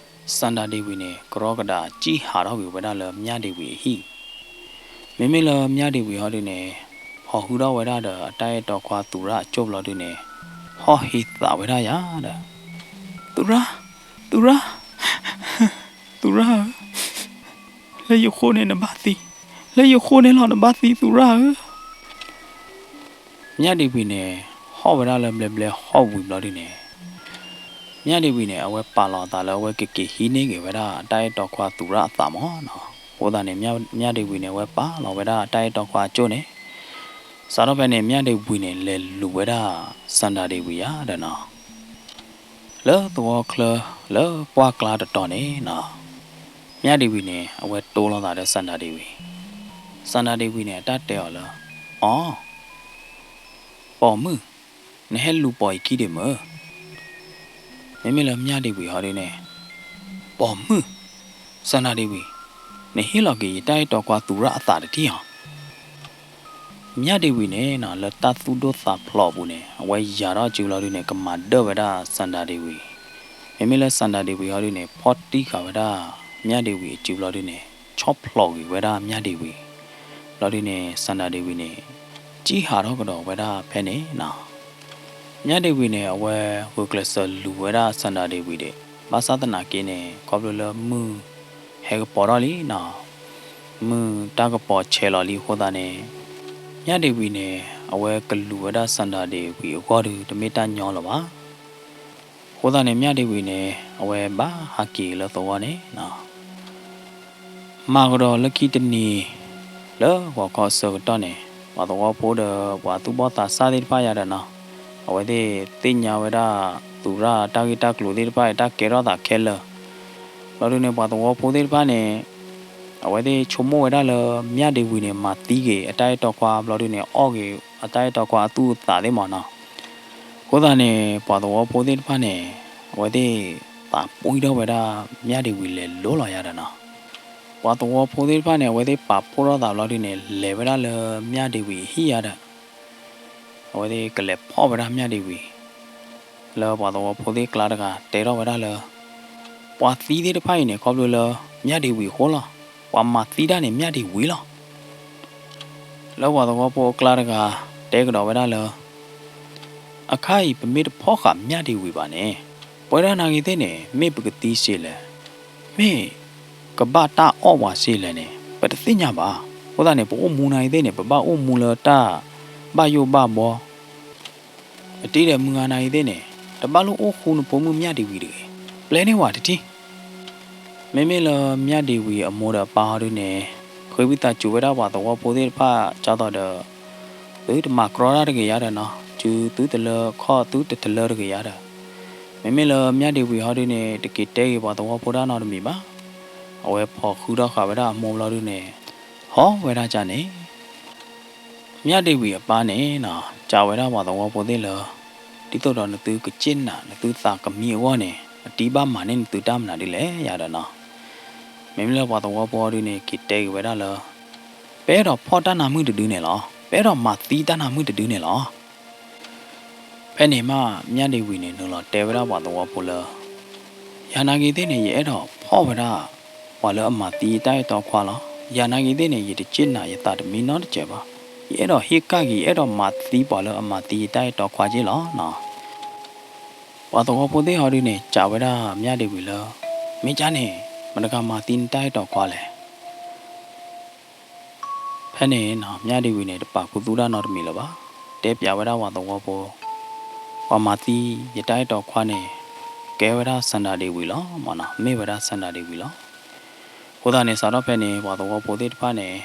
စၣ်ဒၤဒ့ဝံၤန့ၣ် ကရီကဒးစံၣ်ဟးထီၣ်ကွံာ်ဝဲဒၣ်လၢမၠၣ်ဒ့ဝံၤအဟံၣ်. မ့မ့ၢ်လၢမၠၣ်ဒ့ဝံၤဟီဒုန့ၣ် ဟီၣ်ဟုၣ်ထီၣ်ဝဲဒၣ်ဒီးအတၢ်အဲၣ်တီခွါသူးရၣ်အကၠိၣ်ဘျီဒုန့ၣ် ဟီၣ်ဟ့သးဝဲဒၣ်ယၤဒီး, သူးရၣ်, သူးရၣ်, သူးရၣ်ဧၢ, လၢယဃိန့ၣ်နဘၣ်သံ, လၢယဃိန့ၣ်လီၤနဘၣ်သံသူးရၣ်ဧၢ. မၠၣ်ဒ့ဝံၤန့ၣ် ဟီၣ်ဝဲဒၣ်လၢဘျဲဘျဲဟီၣ်ဝံၤဘျီဒုန့ၣ်, မၠၣ်ဒ့ဝံၤန့ၣ် အဝဲပာ်လီၤအသးလၢအဝဲကက့ၤဟံးန့ၢ်က့ၤဝဲဒၣ်အတၢ်အဲၣ်တီခွါသူးရၣ်အသးမးနီၤ. အဃိသတးန့ၣ် မၠၣ်ဒ့ဝံၤန့ၣ် အဝဲပာ်လီၤဝဲဒၣ်အတၢ်အဲၣ်တီခွါအကၠိၣ်န့ၣ်, စးထီၣ်ဖဲန့ၣ် မၠၣ်ဒ့ဝံၤန့ၣ် လဲၤလူၤဝဲဒၣ်စၣ်ဒၤဒ့ဝံၤယၤဒီးနီၤ. လၢသဝီချၢ လၢပှၢ်ကျါတတီၤန့ၣ်နီၤ, မၠၣ်ဒ့ဝံၤန့ၣ် အဝဲတိလိာ်သးဒီးစၣ်ဒၤဒ့ဝံၤ, စၣ်ဒၤဒ့ဝံၤန့ၣ် အတၢ်တဲအီၤလၢ, အီ, ပိာ်မုၣ်, နဟဲလူၤပိာ်ယခံဒ့ၣ်မုၣ်. မ့မ့ၢ်လၢမၠၣ်ဒ့ဝံၤဟီဒုန့ၣ်, ပိာ်မုၣ်, စၣ်ဒၤဒ့ဝံၤ, နဟ့ၣ်လီၤက့ၤယတၢ်အဲၣ်တီခွါသူးရၣ်အသးတထံၣ်အီၤ. မၠၣ်ဒ့ဝံၤန့ၣ်နီၤ လၢတၢ်သူၣ်ဒိၣ်သးဖျိးအပူၤန့ၣ် အဝဲယၤထီၣ်အစုဘျီဒုန့ၣ် ကမၤဒၢၣ်ဝဲဒၣ်စၣ်ဒၤဒ့ဝံၤ, မ့မ့ၢ်လၢစၣ်ဒၤဒ့ဝံၤဟီဒုန့ၣ် ဖီၣ်တံၢ်ဃာ်ဝဲဒၣ် မၠၣ်ဒ့ဝံၤအစုဘျီဒုန့ၣ် ဆီၣ်ဖျိးကွံာ်ဝဲဒၣ်မၠၣ်ဒ့ဝံၤ, ဘျီဒုန့ၣ် စၣ်ဒၤဒ့ဝံၤန့ၣ် စံၣ်ဟးထီၣ်ကဒီးဝဲဒၣ်ဖဲန့ၣ်နီၤ. မၠၣ်ဒ့ဝံၤန့ၣ် အဝဲဂုာ်ကျဲးစၢးလူၤဝဲဒၣ်စၣ်ဒၤဒ့ဝံၤဒၣ်, ဘၣ်ဆၣ်သနာ်က့န့ၣ် ခီဖျိလၢမုၢ်ဟဲကပီၤထီၣ်လံနီၤ, မုၢ်တၢ်ကပီၤဆဲးလီၤလံအဃိသတးန့ၣ်, မၠၣ်ဒ့ဝံၤန့ၣ် အဝဲကလူၤဝဲဒၣ်စၣ်ဒၤဒ့ဝံၤအဂီၢ်ဒီး တမ့ၢ်တၢ်ညီလၢၤဘၣ်. အဃိသတးန့ၣ် မၠၣ်ဒ့ဝံၤန့ၣ် အဝဲဘၣ်ဟးက့ၤလၢသဝီန့ၣ်နီၤ. မၤကဒီးလၢခံတနံၤ လၢဂီၤခီအဆၢကတီၢ်န့ၣ် ပှၤသဝီဖိဒီးပှၤသူၣ်ဘီၣ်သးစၢ်သ့ၣ်တဖၣ်ယၤဒီးနီၤ, အဝဲသ့ၣ်သ့ၣ်ညါဝဲဒၣ် သူးရၣ်တၢ်ဂ့ၢ်တၢ်ကျိၤသ့ၣ်တဖၣ်အတၢ်ကဲထီၣ်သးခဲလၢာ်, ဘျီဒုန့ၣ် ပှၤသဝီဖိသ့ၣ်တဖၣ်န့ၣ် အဝဲသ့ၣ်ဆိကမိၣ်ဝဲဒၣ်လၢ မၠၣ်ဒ့ဝံၤန့ၣ် မၤသံက့ၤအတၢ်အဲၣ်တီခွါဘျီဒုန့ၣ် အီၣ်က့ၤအတၢ်အဲၣ်တီခွါအသူၣ်အသးသ့ၣ်မးနီၤ. အဃိသတးန့ၣ် ပှၤသဝီဖိသ့ၣ်တဖၣ်န့ၣ် အဝဲသ့ၣ်သးပှံၢ်ထီၣ်ဝဲဒၣ် မၠၣ်ဒ့ဝံၤလဲၤလိၤလီၤယၤဒီးနီၤ. ပှၤသဝီဖိသ့ၣ်တဖၣ်န့ၣ် အဝဲသ့ၣ်ပာ်ဖှိၣ်ထီၣ်သးဘျီဒုန့ၣ် လဲၤဝဲဒၣ်လၢမၠၣ်ဒ့ဝံၤအဟံၣ်ယၤဒီး အဝဲသ့ၣ်ကလဲၤဖီၣ်ဝဲဒၣ်မၠၣ်ဒ့ဝံၤ, လၢပှၤသဝီဖိသ့ၣ်ကျါတဂၤတဲထီၣ်ဝဲဒၣ်လၢ ပှၤသံသ့ၣ်တဖၣ်အံၤန့ၣ် ခီဖျိလၢ မၠၣ်ဒ့ဝံၤအဃိလီၤ. ပှၤမၤသံတၢ်န့ၣ် မၠၣ်ဒ့ဝံၤလီၤ. လၢပှၤသဝီဖိအကျါတဂၤ တဲကဒီးဝဲဒၣ်လၢ အခါအံၤ ပမ့ၢ်တဖီၣ်ဃာ်မၠၣ်ဒ့ဝံၤဘၣ်န့ၣ် ပဝဲဒၣ်နာ်ဂ့ၤသ့ၣ်န့ၣ် မ့ၢ်ပကသံစ့လဲၣ်, မ့ၢ်ကဘၣ်တၢ်အီၣ်ပှၤစ့လဲၣ်န့ၣ် ပတသ့ၣ်ညါဘၣ်. အဃိသတးန့ၣ် ပအိၣ်မူနာ်ဂ့ၤသ့ၣ်န့ၣ် ပဘၣ်အိၣ်မူလၢတၢ်ဘၣ်ယိၣ်ဘၣ်ဘီ အတံၤဒီးမုၢ်ဂၤနာ်ဂ့ၤသ့ၣ်န့ၣ် တဘၣ်လိၣ်အိၣ်ဃူနဖိမုၣ်မၠၣ်ဒ့ဝံၤတဂ့ၤ, ပျဲန့ၢ်ဝဲတထံၣ်. မ့မ့ၢ်လၢမၠၣ်ဒ့ဝံၤအမိၢ်ဒီးအပၢ်ဟီဒုန့ၣ် ဃ့ဝံသးစူၤဝဲဒၣ်ပှၤသဝီဖိသ့ၣ်တဖၣ် ဒ်သိးဒီး သုတမၤကြီတၢ်တဂ့ၤယါဒီးနီၤ, စုသုတလၢခီၣ်သုတတလၢတဂ့ၤယါဒီး, မ့မ့ၢ်လၢမၠၣ်ဒ့ဝံၤဟီဒုန့ၣ် တက့ၤတဲဂ့ၤပှၤသဝီဖိတၢ်နီတမံၤဘၣ်. အဝဲဖီၣ်ဃုထီၣ်ဃာ်ဝဲဒၣ်အမိၢ်ဘျီဒုန့ၣ် ဟီၣ်ဝဲဒၣ်ကန့ၣ် မၠၣ်ဒ့ဝံၤအပၢ်န့ၣ်နီၤ စံးဝဲဒၣ်ပှၤသဝီဖိသ့ၣ်လၢ ဒ်သိးဒီးနသုကစ့ၢ်နာ် နသုသးကမံအဂီၢ်န့ၣ် အတံၤဘၣ်မၤန့ၢ်နသုတၢ်မနုၤဒ်လဲၣ်ယါဒီးနီၤ. မ့မ့ၢ်လၢပှၤသဝီဖိဒုန့ၣ် က့ၤတဲက့ၤဝဲဒၣ်လၢ ပအဲၣ်ဒိးဖီၣ်တၢ်နါမုၣ်တဒုန့ၣ်လီၤ. ပအဲၣ်ဒိးမၤသံတၢ်နါမုၣ်တဒုန့ၣ်လီၤ. ဖဲန့ၣ်မး မၠၣ်ဒ့ဝံၤန့ၣ် နုာ်လီၤတဲဝဲဒၣ်ပှၤသဝီဖိလၢ ယၤနာ်ဂ့ၤသ့ၣ်န့ၣ် ယအဲၣ်ဒိးဖီၣ်ဝဲဒၣ် ပှၤလၢအမၤသံယတၢ်အဲၣ်တီခွါလီၤ. ယၤနာ်ဂ့ၤသ့ၣ်န့ၣ် ယတစ့ၢ်နာ်ယသးတမံနီတစဲးဘၣ်. ယအဲၣ်ဒိးဟ့ၣ်ကၣ်က့ၤ ယအဲၣ်ဒိးမၤသံပှၤလၢအမၤသံယတၢ်အဲၣ်တီခွါက့ၢ်လီၤနီၤ. ပှၤသဝီဖိသ့ၣ်ဟီဒုန့ၣ် စံးဝဲဒၣ်မၠၣ်ဒ့ဝံၤလၢ မ့ၢ်ကၢ်န့ၣ် မတဂၤမၤသံနတၢ်အဲၣ်တီခွါလဲၣ်. ဖဲန့ၣ်နီၤ မၠၣ်ဒ့ဝံၤန့ၣ် တပာ်ခူသူၣ်တၢ်နီတမံၤလၢၤဘၣ်. တဲပျးဝဲဒၣ်ပှၤသဝီဖိ, ပှၤမၤသံယတၢ်အဲၣ်တီခွါန့ၣ် ကဲဝဲဒၣ်စၣ်ဒၤဒ့ဝံၤလီၤမးနီၤ, မ့ၢ်ဝဲဒၣ်စၣ်ဒၤဒ့ဝံၤလီၤ. အဃိသတးန့ၣ် စးထီၣ်ဖဲန့ၣ် ပှၤသဝီဖိသ့ၣ်တဖၣ်န့ၣ်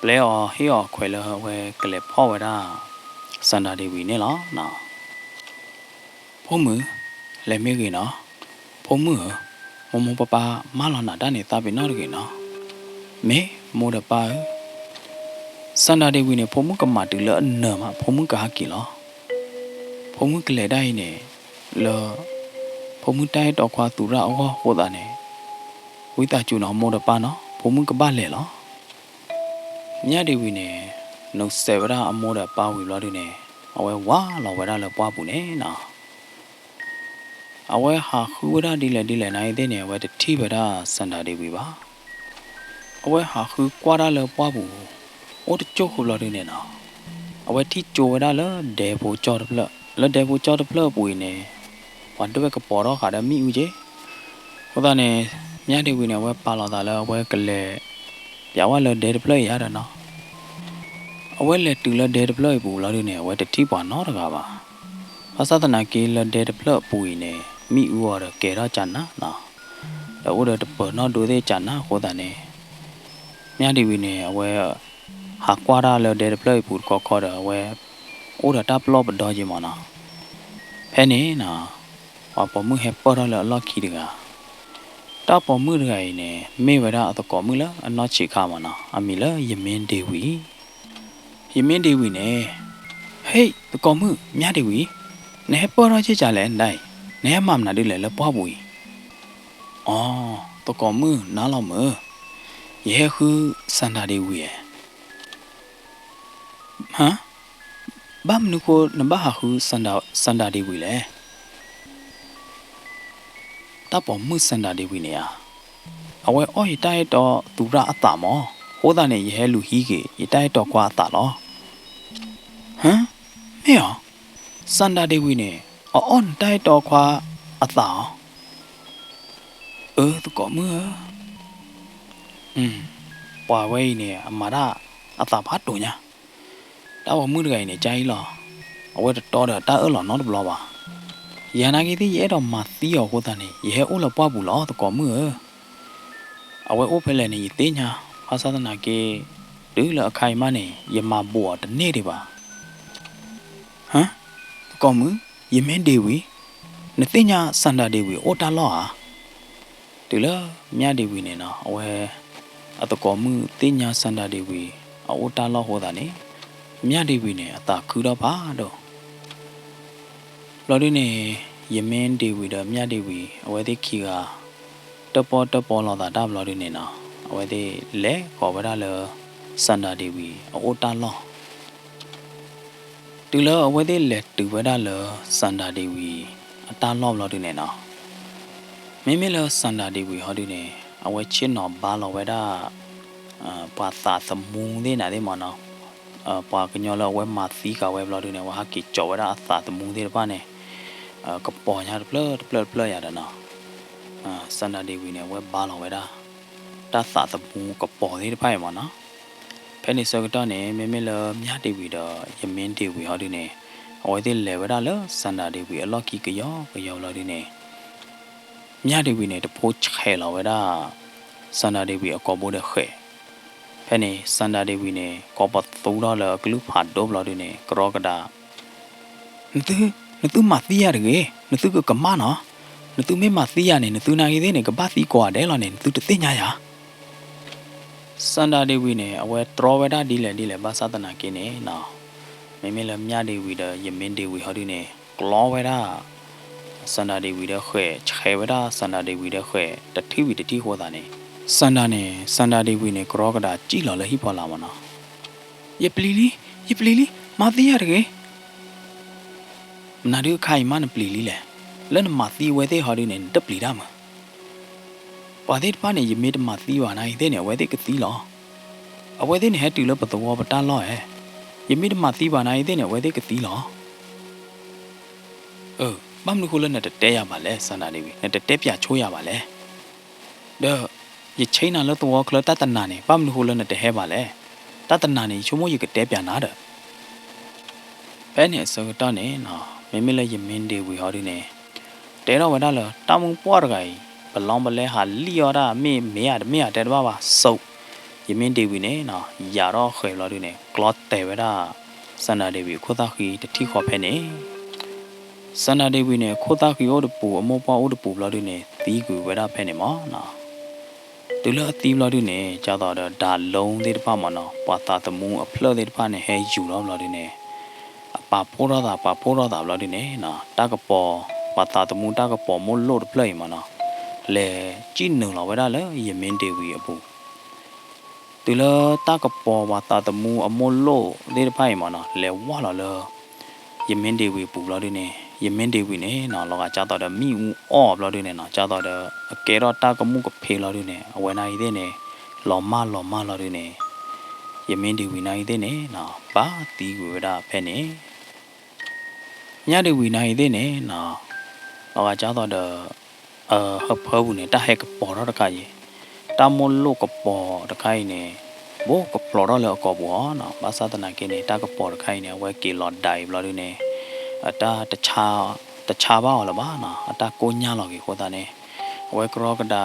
ပျဲအီၤဟ့ၣ်အီၤခွဲးလၢအဝဲကလဲၤဖီၣ်ဝဲဒၣ် စန္ဒာဒေဝီန့ၣ်လီၤ. ဖိမုၣ်, လဲၤမ့ၢ်ဂ့ၤနီၤ. ဖိမုၣ်ဧၢ, မိၢ်မိၢ်ပၢ်ပၢ်မၢလီၤနၤတၢ်န့ၣ် သးပ့ၤနီၣ်တဂ့ၤနီၤ. မ့ၢ်မိၢ်ဒီးပၢ်ဧၢ, စန္ဒာဒေဝီန့ၣ် ဖိမုၣ်ကမၤတုၤလၢအနၢၤမး ဖိမုၣ်ကဟးက့ၤလီၤ. ဖိမုၣ်ကလဲၤဒၣ်အံၤန့ၣ် လၢ ဖိမုၣ်တၢ်အဲၣ်တီခွါသူၣ်ရၣ်အဂီၢ်အဃိသတးန့ၣ် ဝံသးစူၤနီၤ မိၢ်ဒီးပၢ်နီၤ ဖိမုၣ်ကဘၣ်လဲၤလီၤ. မၠၣ်ဒ့ဝံၤန့ၣ် နုာ်စဲးဝဲဒၣ်အမိၢ်ဒီးပၢ်ဝံၤဘျီဒုန့ၣ် အဝဲဝးလီၤဝဲဒၣ်လၢပှၢ်ပူၤန့ၣ်နီၤ. အဝဲဟးဃုဝဲဒၣ်ဒ်လဲၣ်ဒ်လဲၣ်နာ်အံၤသ့ၣ်န့ၣ် အဝဲတထံၣ်ဝဲဒၣ်စန္ဒာဒေဝီဘၣ်. အဝဲဟးဃုကွၢ်တၢ်လၢပှၢ်ပူၤ အိၣ်တကၠိၢ်ဃီဘျီဒုန့ၣ်နီၤ အဝဲထံၣ်ကၠိဝဲဒၣ်လၢဒဲဖိကၠီတဖျၢၣ်, လၢဒဲဖိကၠီတဖျၢၣ်အပူၤအံၤန့ၣ် ပှၤဒွဲၣ်ကပီၤထီၣ်ဃာ်ဒီးမ့ၣ်အူက့ၢ်. အဃိသတးန့ၣ် မၠၣ်ဒ့ဝံၤန့ၣ် အဝဲပာ်လီၤသးလၢအဝဲကလဲၤ ပျးဝဲလၢဒဲတဖျၢၣ်အံၤယါဒီးနီၤ. အဝဲလဲၤတုၤလၢဒဲတဖျၢၣ်အံၤပူၤလီၤဒုန့ၣ် အဝဲတထံၣ်ပှၤနီတဂၤဘၣ်. ဘၣ်ဆၣ်သနာ်က့လၢဒဲတဖျၢၣ်အပူၤအံၤန့ၣ် မ့ၣ်အူအီၤဒီးကဲၤထီၣ်ကနၤနီၤ, ဒီးအိၣ်ဒီးတပၢၤနီၣ်ဒိသ့ၣ်ကနၤအဃိသတးန့ၣ် မၠၣ်ဒ့ဝံၤန့ၣ် အဝဲ ဟးကွၢ်တၢ်လၢဒဲတဖျၢၣ်အံၤပူၤတခီခီဒီး အဝဲ အိၣ်ဒီးတၢ်ပလီၢ်ပဒီက့ၤမးနီၤ. ဖဲန့ၣ်နီၤ ပှၤပိာ်မုၣ်ဟဲပၢၢ်ထီၣ်လၢအလီၢ်ခံတဂၤ, တၢ်ပိာ်မုၣ်တဂၤအံၤန့ၣ် မ့ၢ်ဝဲဒၣ်အသကိးမုၣ်လၢအနီၢ်ဆံးခါမးနီၤ, အမံၤလၢယမ့ၢ်ဒ့ဝံၤ ယမ့ၢ်ဒ့ဝံၤန့ၣ်, ဟ့ၣ် သကိးမုၣ် မၠၣ်ဒ့ဝံၤ, နဟဲပၢၢ်ထီၣ်က့ၤကလဲၣ်ဒၣ်အံၤ, နဟဲမၤမနုၤဒ်လဲၣ်လၢပှၢ်ပူၤအံၤ. အိ, သကိးမုၣ် နၤလီၤမုၢ်, ယဟဲဃုစန္ဒာဒေဝံၤဧါ. ဟါ, ဘၣ်မနုၤဃိနဘၣ်ဟးဃုစန္ဒာဒေဝံၤလဲၣ်. တၢ်ပိာ်မုၣ်စန္ဒာဒေဝံၤန့ၣ်ဧါ, အဝဲအီၣ်ယတၢ်အဲၣ်တီသူရၣ်အသးမး, အဃိသတးန့ၣ် ယဟဲလူၤဟံးက့ၤ ယတၢ်အဲၣ်တီခွါအသးလီၤ. ဟါ, မ့ၢ်ဧါ, စန္ဒာဒေဝံၤန့ၣ် အအီၣ်နတၢ်အဲၣ်တီခွါအသးဧါ. အၢ သကိးမုၣ်ဧၢ, ပှၤဝဲအံၤန့ၣ် အမၤတၢ်အသးဖးဒိၣ်ညါ. တၢ်ပိာ်မုၣ်တဂၤအံၤန့ၣ် ကအံၤလီၤ, အဝဲတတီဒီးတၢ်အၢၣ်လီၤနီတဘျီဘၣ်. ယၤနာ်က့သ့ၣ် ယအဲၣ်ဒိးမၤသံအီၤအဃိသတးန့ၣ် ယဟဲအိၣ်လၢပှၢ်ပူၤလီၤ သကိးမုၣ်ဧၢ. အဝဲအိၣ်ဖဲလဲၣ်န့ၣ် ယသ့ၣ်ညါ, ဘၣ်ဆၣ်သနာ်က့ တုၤလၢအခါအံၤမးန့ၣ် ယမၤဘူးအီၤတန့ၢ်ဒံးဘၣ်. ဟါ, သကိးမုၣ်, ယမ့ၢ်ဒ့ဝံၤ, နသ့ၣ်ညါစန္ဒာဒေဝံၤအိၣ်တၢ်လီၢ်ဧါ. တုၤလၢမၠၣ်ဒ့ဝံၤန့ၣ်နီၤ အဝဲ အသကိးမုၣ်သ့ၣ်ညါစန္ဒာဒေဝံၤ အအိၣ်တၢ်လီၢ်အဃိသတးန့ၣ် မၠၣ်ဒ့ဝံၤန့ၣ် အသးခုထီၣ်ဖးဒိၣ်. ဘျီဒုန့ၣ် ယမ့ၢ်ဒ့ဝံၤဒီးမၠၣ်ဒ့ဝံၤ အဝဲသ့ၣ်ခံဂၤ တၢၣ်ပီၣ်တၢၣ်ပီလိာ်သးတၢ်ဘျီဒုန့ၣ်နီၤ အဝဲသ့ၣ်လဲၤဃီၤဝဲဒၣ်လၢ စန္ဒာဒေဝံၤ အအိၣ်တၢ်လီၢ်. တုၤလၢအဝဲသ့ၣ်လဲၤတုၤဝဲဒၣ်လၢ စန္ဒာဒေဝံၤ အတၢ်လီၢ်ဘျီဒုန့ၣ်နီၤ မ့မ့ၢ်လၢစန္ဒာဒေဝံၤဟီဒုန့ၣ် အဝဲဆ့ၣ်နီၤဘါလီၤဝဲဒၣ် ပှၤသးသမူသ့ၣ်နၤသ့ၣ်မးနီၤ, ပှၤကညီလၢအဝဲမၤသံဃာ်ဝဲဘျီဒုန့ၣ် အဝဲဟးက့ၤကၠီၤဝဲဒၣ်အသးသမူသ့ၣ်တဖၣ်န့ၣ် ကပီၤညါတဖျၢၣ်တဖျၢၣ်တဖျၢၣ်ယၤဒီးနီၤ, စန္ဒာဒေဝံၤန့ၣ် အဝဲဘါလီၤဝဲဒၣ် တၢ်သးသမူကပီၤသ့ၣ်တဖၣ်အံၤမးနီၤ. ဖဲန့ၣ်ဆၢကတီၢ်န့ၣ် မ့မ့ၢ်လၢမၠၣ်ဒ့ဝံၤဒီး ယမ့ၢ်ဒ့ဝံၤဟီဒုန့ၣ် အဝဲသ့ၣ်လဲၤဝဲဒၣ်လၢစန္ဒာဒေဝံၤအလီၢ်ခံကယီကယီဘျီဒုန့ၣ် မၠၣ်ဒ့ဝံၤန့ၣ် တဖိဆဲးလီၤဝဲဒၣ် စန္ဒာဒေဝံၤအကိာ်ဘိဒီးဃဲး, ဖဲန့ၣ် စန္ဒာဒေဝံၤန့ၣ် ကိးပသူထီၣ်လၢအကလုၢ်ဖးဒိၣ်ဘျီဒုန့ၣ် ကရီကဒါ နသု, နသုမၤသံယၤတဂ့ၤ, နသုကကမၣ်နီၤ, နသုမ့ၢ်မၤသံယၤန့ၣ် နသုနာ်ဂ့ၤသ့ၣ်န့ၣ် ကဘၣ်သံကိးဂၤဒဲးလီၤန့ၣ် နသုတသ့ၣ်ညါယၤ. စန္ဒာဒေဝံၤန့ၣ် အဝဲတြီဝဲဒၣ်ဒ်လဲၣ်ဒ်လဲၣ် ဘၣ်ဆၣ်သနာ်က့န့ၣ်နီၤ, မ့မ့ၢ်လၢမၠၣ်ဒ့ဝံၤဒီးယမ့ၢ်ဒ့ဝံၤဟီဒုန့ၣ် ကျီဝဲဒၣ် စန္ဒာဒေဝံၤဒီးဃဲး, ဆဲးဝဲဒၣ်စန္ဒာဒေဝံၤဒီးဃဲး တထံၣ်ဝံၤတထံၣ်အဃိသတးန့ၣ် စန္ဒာန့ၣ်, စန္ဒာဒေဝံၤန့ၣ် ကရီကဒါစံၣ်လီၤလၢဟံၣ်ဖီလာ်မးနီၤ. ယပျံၤလံ, ယပျံၤလံ, မၤသံယၤတဂ့ၤ. မနုၤဒုးအခါအံၤမးနပျံၤလံလဲၣ်. လၢနမၤသံအဝဲသ့ၣ်ဟီဒုန့ၣ် နတပျံၤတၢ်မး. ပှၤသ့ၣ်တဖၣ်န့ၣ် ယမ့ၢ်တမၤသံဘၣ်နာ်ဂ့ၤသ့ၣ်န့ၣ် အဝဲသ့ၣ်ကသံလီၤ. အဝဲသ့ၣ်န့ၣ်ဟဲတုၤလၢပသဝီပတၢ်လီၢ်ဧါ. ယမ့ၢ်တမၤသံဘၣ်နာ်ဂ့ၤသ့ၣ်န့ၣ် အဝဲသ့ၣ်ကသံလီၤ. အၢ, ဘၣ်မနုၤဃိလၢနတတဲယၤဘၣ်လဲၣ် စန္ဒာဒေဝံၤ, နတတဲပၠးဆိယၤဘၣ်လဲၣ်. ဒီး ယဆ့နၤလၢသဝီချၢတၢ်တနၤန့ၣ် ဘၣ်မနုၤဃိလၢနတဟဲဘၣ်လဲၣ်. တၢ်တနၤန့ၣ် ယဆိကမိၣ်ယကတဲပၠးနၤဒီး ဖဲန့ၣ်အဆၢကတီၢ်န့ၣ် မ့မ့ၢ်လၢယမ့ၢ်ဒ့ဝံၤဟီဒုန့ၣ် တဲထီၣ်ဝဲဒၣ်လၢ တၢ်မုၢ်ပှၢ်တဂၤအံၤ ပလီပလဲဟးလံၣ်အီၣ်ဒၣ် မ့ၢ်မ့ၢ်ဧါတမ့ၢ်ဧါတဲတဘၣ်ဘၣ် စိး, ယမ့ၢ်ဒ့ဝံၤန့ၣ်နီၤ ယၤထီၣ်ဃဲၤဘျီဒုန့ၣ် ကျီတဲာ်ဝဲဒၣ် စနၤဒ့ဝံၤအခိၣ်သၣ်ဃံတထံၣ်ဃီဖဲန့ၣ် စနၤဒ့ဝံၤန့ၣ် အခိၣ်သၣ်ဃံအိၣ်တပူၤ အမိၢ်ပှၢ်အိၣ်တပူၤဘျီဒုန့ၣ် သံကွံာ်ဝဲဒၣ်ဖဲန့ၣ်မ့ၢ်နီၤ. တုၤလၢအသံဘျီဒုန့ၣ် ဒ်သိးဒီး ဓာတ်လုံး သ့ၣ်တဖၣ်မ့ၢ်နီၤ ပှၤသးသမူအဖျၢၣ်သ့ၣ်တဖၣ်န့ၣ် ဟဲယူၤထီၣ်ဘျီဒုန့ၣ် အပာ်ဖှိၣ်ထီၣ်သး ပာ်ဖှိၣ်ထီၣ်သးဘျီဒုန့ၣ်နီၤ တၢ်ကပီၤ ပှၤသးသမူတၢ်ကပီၤမိၢ်လိၣ်တဖျၢၣ်အံၤမ့ၢ်နီၤ လဲၤစံၣ်နုာ်လီၤဝဲဒၣ်လၢယမ့ၢ်ဒ့ဝံၤအပူၤ တုၤလၢတၢ်ကပီၤပှၤသးသမူအမိၢ်လိၣ်သ့ၣ်တဖၣ်အံၤမ့ၢ်နီၤ လဲၤဝၢ်လီၤလၢ ယမ့ၢ်ဒ့ဝံၤအပူၤဘျီဒုန့ၣ် ယမ့ၢ်ဒ့ဝံၤန့ၣ်နီၤ လီၤဂာ်ဒ်သိးဒီးမံၣ်အူအီၣ်ဘျီဒုန့ၣ်နီၤ ဒ်သိးဒီး အကဲထီၣ်တၢ်ကမူၣ်ကဖ့ဘျီဒုန့ၣ် အဝဲနာ်ဂ့ၤသ့ၣ်န့ၣ် လီၤမၢ်လီၤမၢ်လီၤဒုန့ၣ် ယမ့ၢ်ဒ့ဝံၤနာ်ဂ့ၤသ့ၣ်န့ၣ်နီၤ ဘၣ်သံကွံာ်ဝဲဒၣ်ဖဲန့ၣ် ညၣ်ဒ့ဝံၤနာ်ဂ့ၤသ့ၣ်န့ၣ်နီၤ လီၤဂာ်ဒ်သိးဒီး ဟၢဖၢပူၤန့ၣ် တၢ်ဟဲကပီၤထီၣ်တခါအံၤ, တၢ်မိၢ်လိၣ်ကပီၤတခါအံၤန့ၣ် ဘိးကဖျိးထီၣ်လၢအကိာ်ပူၤအီၤနီၤ. ဘၣ်ဆၣ်သနာ်က့န့ၣ် တၢ်ကပီၤတခါအံၤန့ၣ် အဝဲက့ၤလီၤဒၣ်အံၤဘျီဒုန့ၣ် အတၢ်တဆါ တဆါဘၣ်အီၤလၢၤဘၣ်နီၤ, အတၢ်ကိၢ်ညါလီၤက့ၤအဃိသတးန့ၣ် အဝဲကရီကဒါ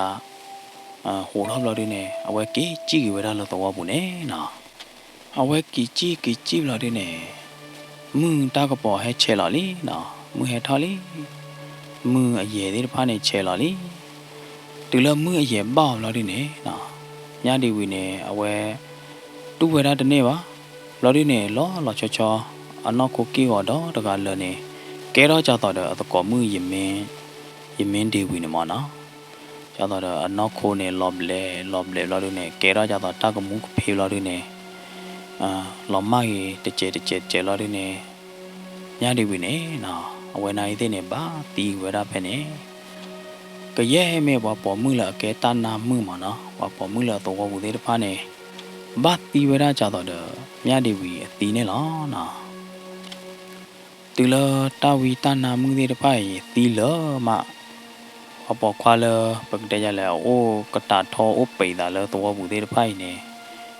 ဟိးထီၣ်ဘျီဒုန့ၣ် အဝဲက့ၤစံၣ်က့ၤဝဲဒၣ်လၢသဝီပူၤန့ၣ်နီၤ. အဝဲက့ၤစံၣ်က့ၤစံၣ်ဘျီဒုန့ၣ် မုၢ်တၢ်ကပီၤဟဲဆဲးလီၤလံနီၤ, မုၢ်ဟဲထီၣ်လံ, မုၢ်အယဲၢ်သ့ၣ်တဖၣ်န့ၣ်ဆဲးလီၤလံ. တုၤလၢမုၢ်အယဲၢ်ဘၣ်အီၤဘျီဒုန့ၣ်နီၤ, ညၣ်ဒ့ဝံၤန့ၣ် အဝဲ တူၢ်ဝဲဒၣ်တန့ၢ်ဘၣ်. ဘျီဒုန့ၣ် လီၤလီၤဆီဆီ အနီၢ်ခိက့ၢ်ဂီၤဒီတဂၤလၢာ်န့ၣ် ကဲထီၣ်ဒ်သိးဒီးအသကိးမုၣ် ယမ့ၢ် ယမ့ၢ်ဒ့ဝံၤန့ၣ်မ့ၢ်နီၤ. ဒ်သိးဒီးအနီၢ်ခိန့ၣ် လီၤဘျဲးလီၤဘျဲးဘျီဒုန့ၣ် ကဲထီၣ်ဒ်သိးတၢ်ကမူၣ်ကဖ့ဘျီဒုန့ၣ် လီၤမၢ်ဂ့ၤတစဲးတစဲးတစဲးဘျီဒုန့ၣ် ညၣ်ဒ့ဝံၤန့ၣ်နီၤ အဝဲနာ်ဂ့ၤသ့ၣ်န့ၣ် ဘၣ်သံဝဲဒၣ်ဖဲန့ၣ် ကယဲၢ်မ့ၢ်ပှၤပိာ်မုၣ်လၢအကဲတၢ်နါမုၣ်မ့ၢ်နီၤ, ပှၤပိာ်မုၣ်လၢအသဝီပူၤသ့ၣ်တဖၣ်န့ၣ် ဘၣ်သံဝဲဒၣ်ဒ်သိးဒီး ညၣ်ဒ့ဝံၤအသံန့ၣ်လီၤနီၤ. တုၤလၢတၢ်ဝံတၢ်နါမုၣ်သ့ၣ်တဖၣ်အံၤသံလၢာ်မး, ပှၤပိာ်ခွါလၢ ပကတဲယၤလဲၣ် အအိၣ်ကတၢၢ်ထီအိၣ်ပံးသးလၢသဝီပူၤသ့ၣ်တဖၣ်အံၤန့ၣ်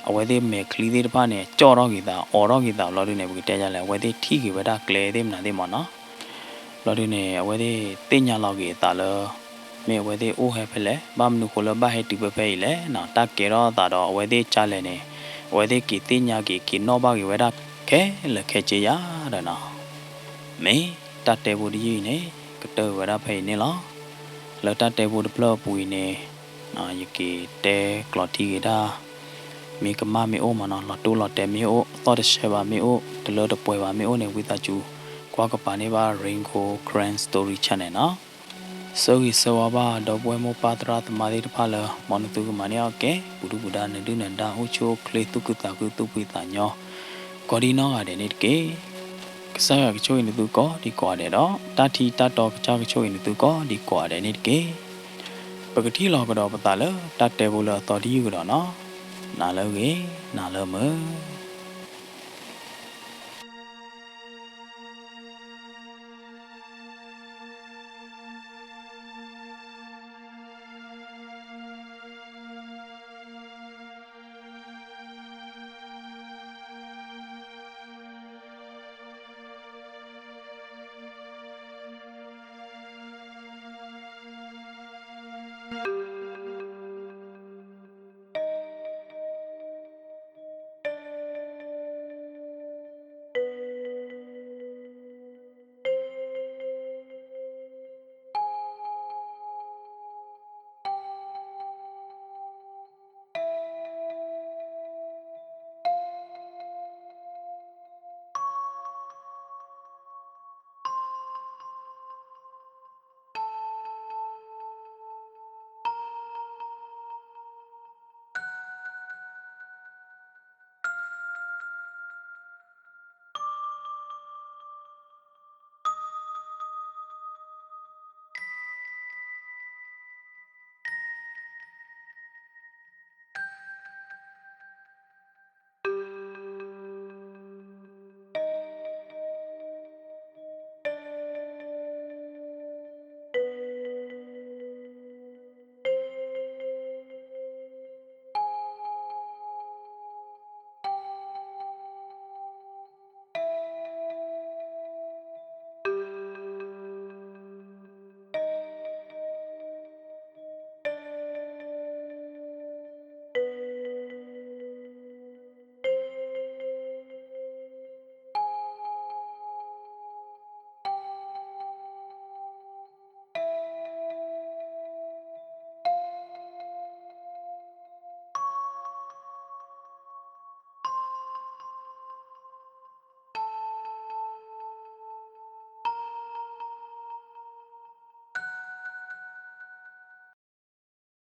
အဝဲသ့ၣ်မဲာ်ချံသ့ၣ်တဖၣ်န့ၣ် ကၠီၣ်ထီၣ်က့ၤသး အိးထီၣ်က့ၤသးဘျီဒုန့ၣ် ပကတဲယၤလဲၣ် အဝဲသ့ၣ်ထံၣ်က့ၤဝဲဒၣ်ကျဲသ့ၣ်မနုၤသ့ၣ်မ့ၢ်နီၤ. ဘျီဒုန့ၣ် အဝဲသ့ၣ်သ့ၣ်ညါလီၤက့ၤအသးလၢ မ့ၢ်အဝဲသ့ၣ်အိၣ်ဟဲဖဲလဲၣ်, ဘၣ်မနုၤဃိလၢဘၣ်ဟဲတုၤဖဲဖဲအံၤလဲၣ်နီၤ, တၢ်ကဲထီၣ်အသးဒီးအဝဲသ့ၣ်ကၢ်လဲၣ်န့ၣ် အဝဲသ့ၣ်က့ၤသ့ၣ်ညါက့ၤ က့ၤနီၣ်ဘၣ်က့ၤဝဲဒၣ်ခဲလၢာ်ခဲဆ့ယၤဒီးနီၤ. မ့ၢ်တၢ်တဲဖိတယုၢ်အံၤန့ၣ် ကတၢၢ်ဝဲဒၣ်ဖဲအံၤန့ၣ်လီၤ. လၢတၢ်တဲဖိတဖျၢၣ်အပူၤအံၤန့ၣ် ယက့ၤတဲကျိးထံက့ၤတၢ် မ့ၢ်ကမၣ်မ့ၢ်အိၣ်မ့ၢ်နီၤ, လီၤတိၢ်လီၤတဲာ်မ့ၢ်အိၣ်, သီၣ်တဆှဲဘၣ်မ့ၢ်အိၣ်, တလၢတပှဲၤဘၣ်မ့ၢ်အိၣ်န့ၣ် ဝံသးစူၤ ကွၢ်ကပၤန့ၢ်ဘၣ် Rain Gold Karen Story Channel နီၤ. ဆၢဂ့ၤဆၢဝါဘၣ် ဒီပုၢ်ဝဲၢ်မိၢ်ပၢ်သရၣ်သမါသ့ၣ်တဖၣ်လၢ မ်နသုကမၤန့ၢ်အီၣ်ကဲ ပူၤဒုၣ်ပူၤဒါ နဒုၣ်နဒါ အိၣ်ဆူၣ်အိၣ်ချ့ သူၣ်ခုသးခု သူၣ်ဖှံသးညီ ကိးဒံနီၢ်ဂၤဒဲးန့ၣ်တက့ၢ်. ကစၢ်ယွၤကဆိၣ်ဂ့ၤနသုကိးဒံကိးဂၤဒဲးဒီး တၢ်ထံတၢ်တီကစၢ်ကဆိၣ်ဂ့ၤနသုကိးဒံကိးဂၤဒဲးန့ၣ်တက့ၢ်. ပကထံၣ်လီၤကဒီးပသးလၢတၢ်တဲဖိလၢအသီတယုၢ်ကဒီးနီၤ. နၤလၢအဂ့ၤ, နၤလၢမုာ်.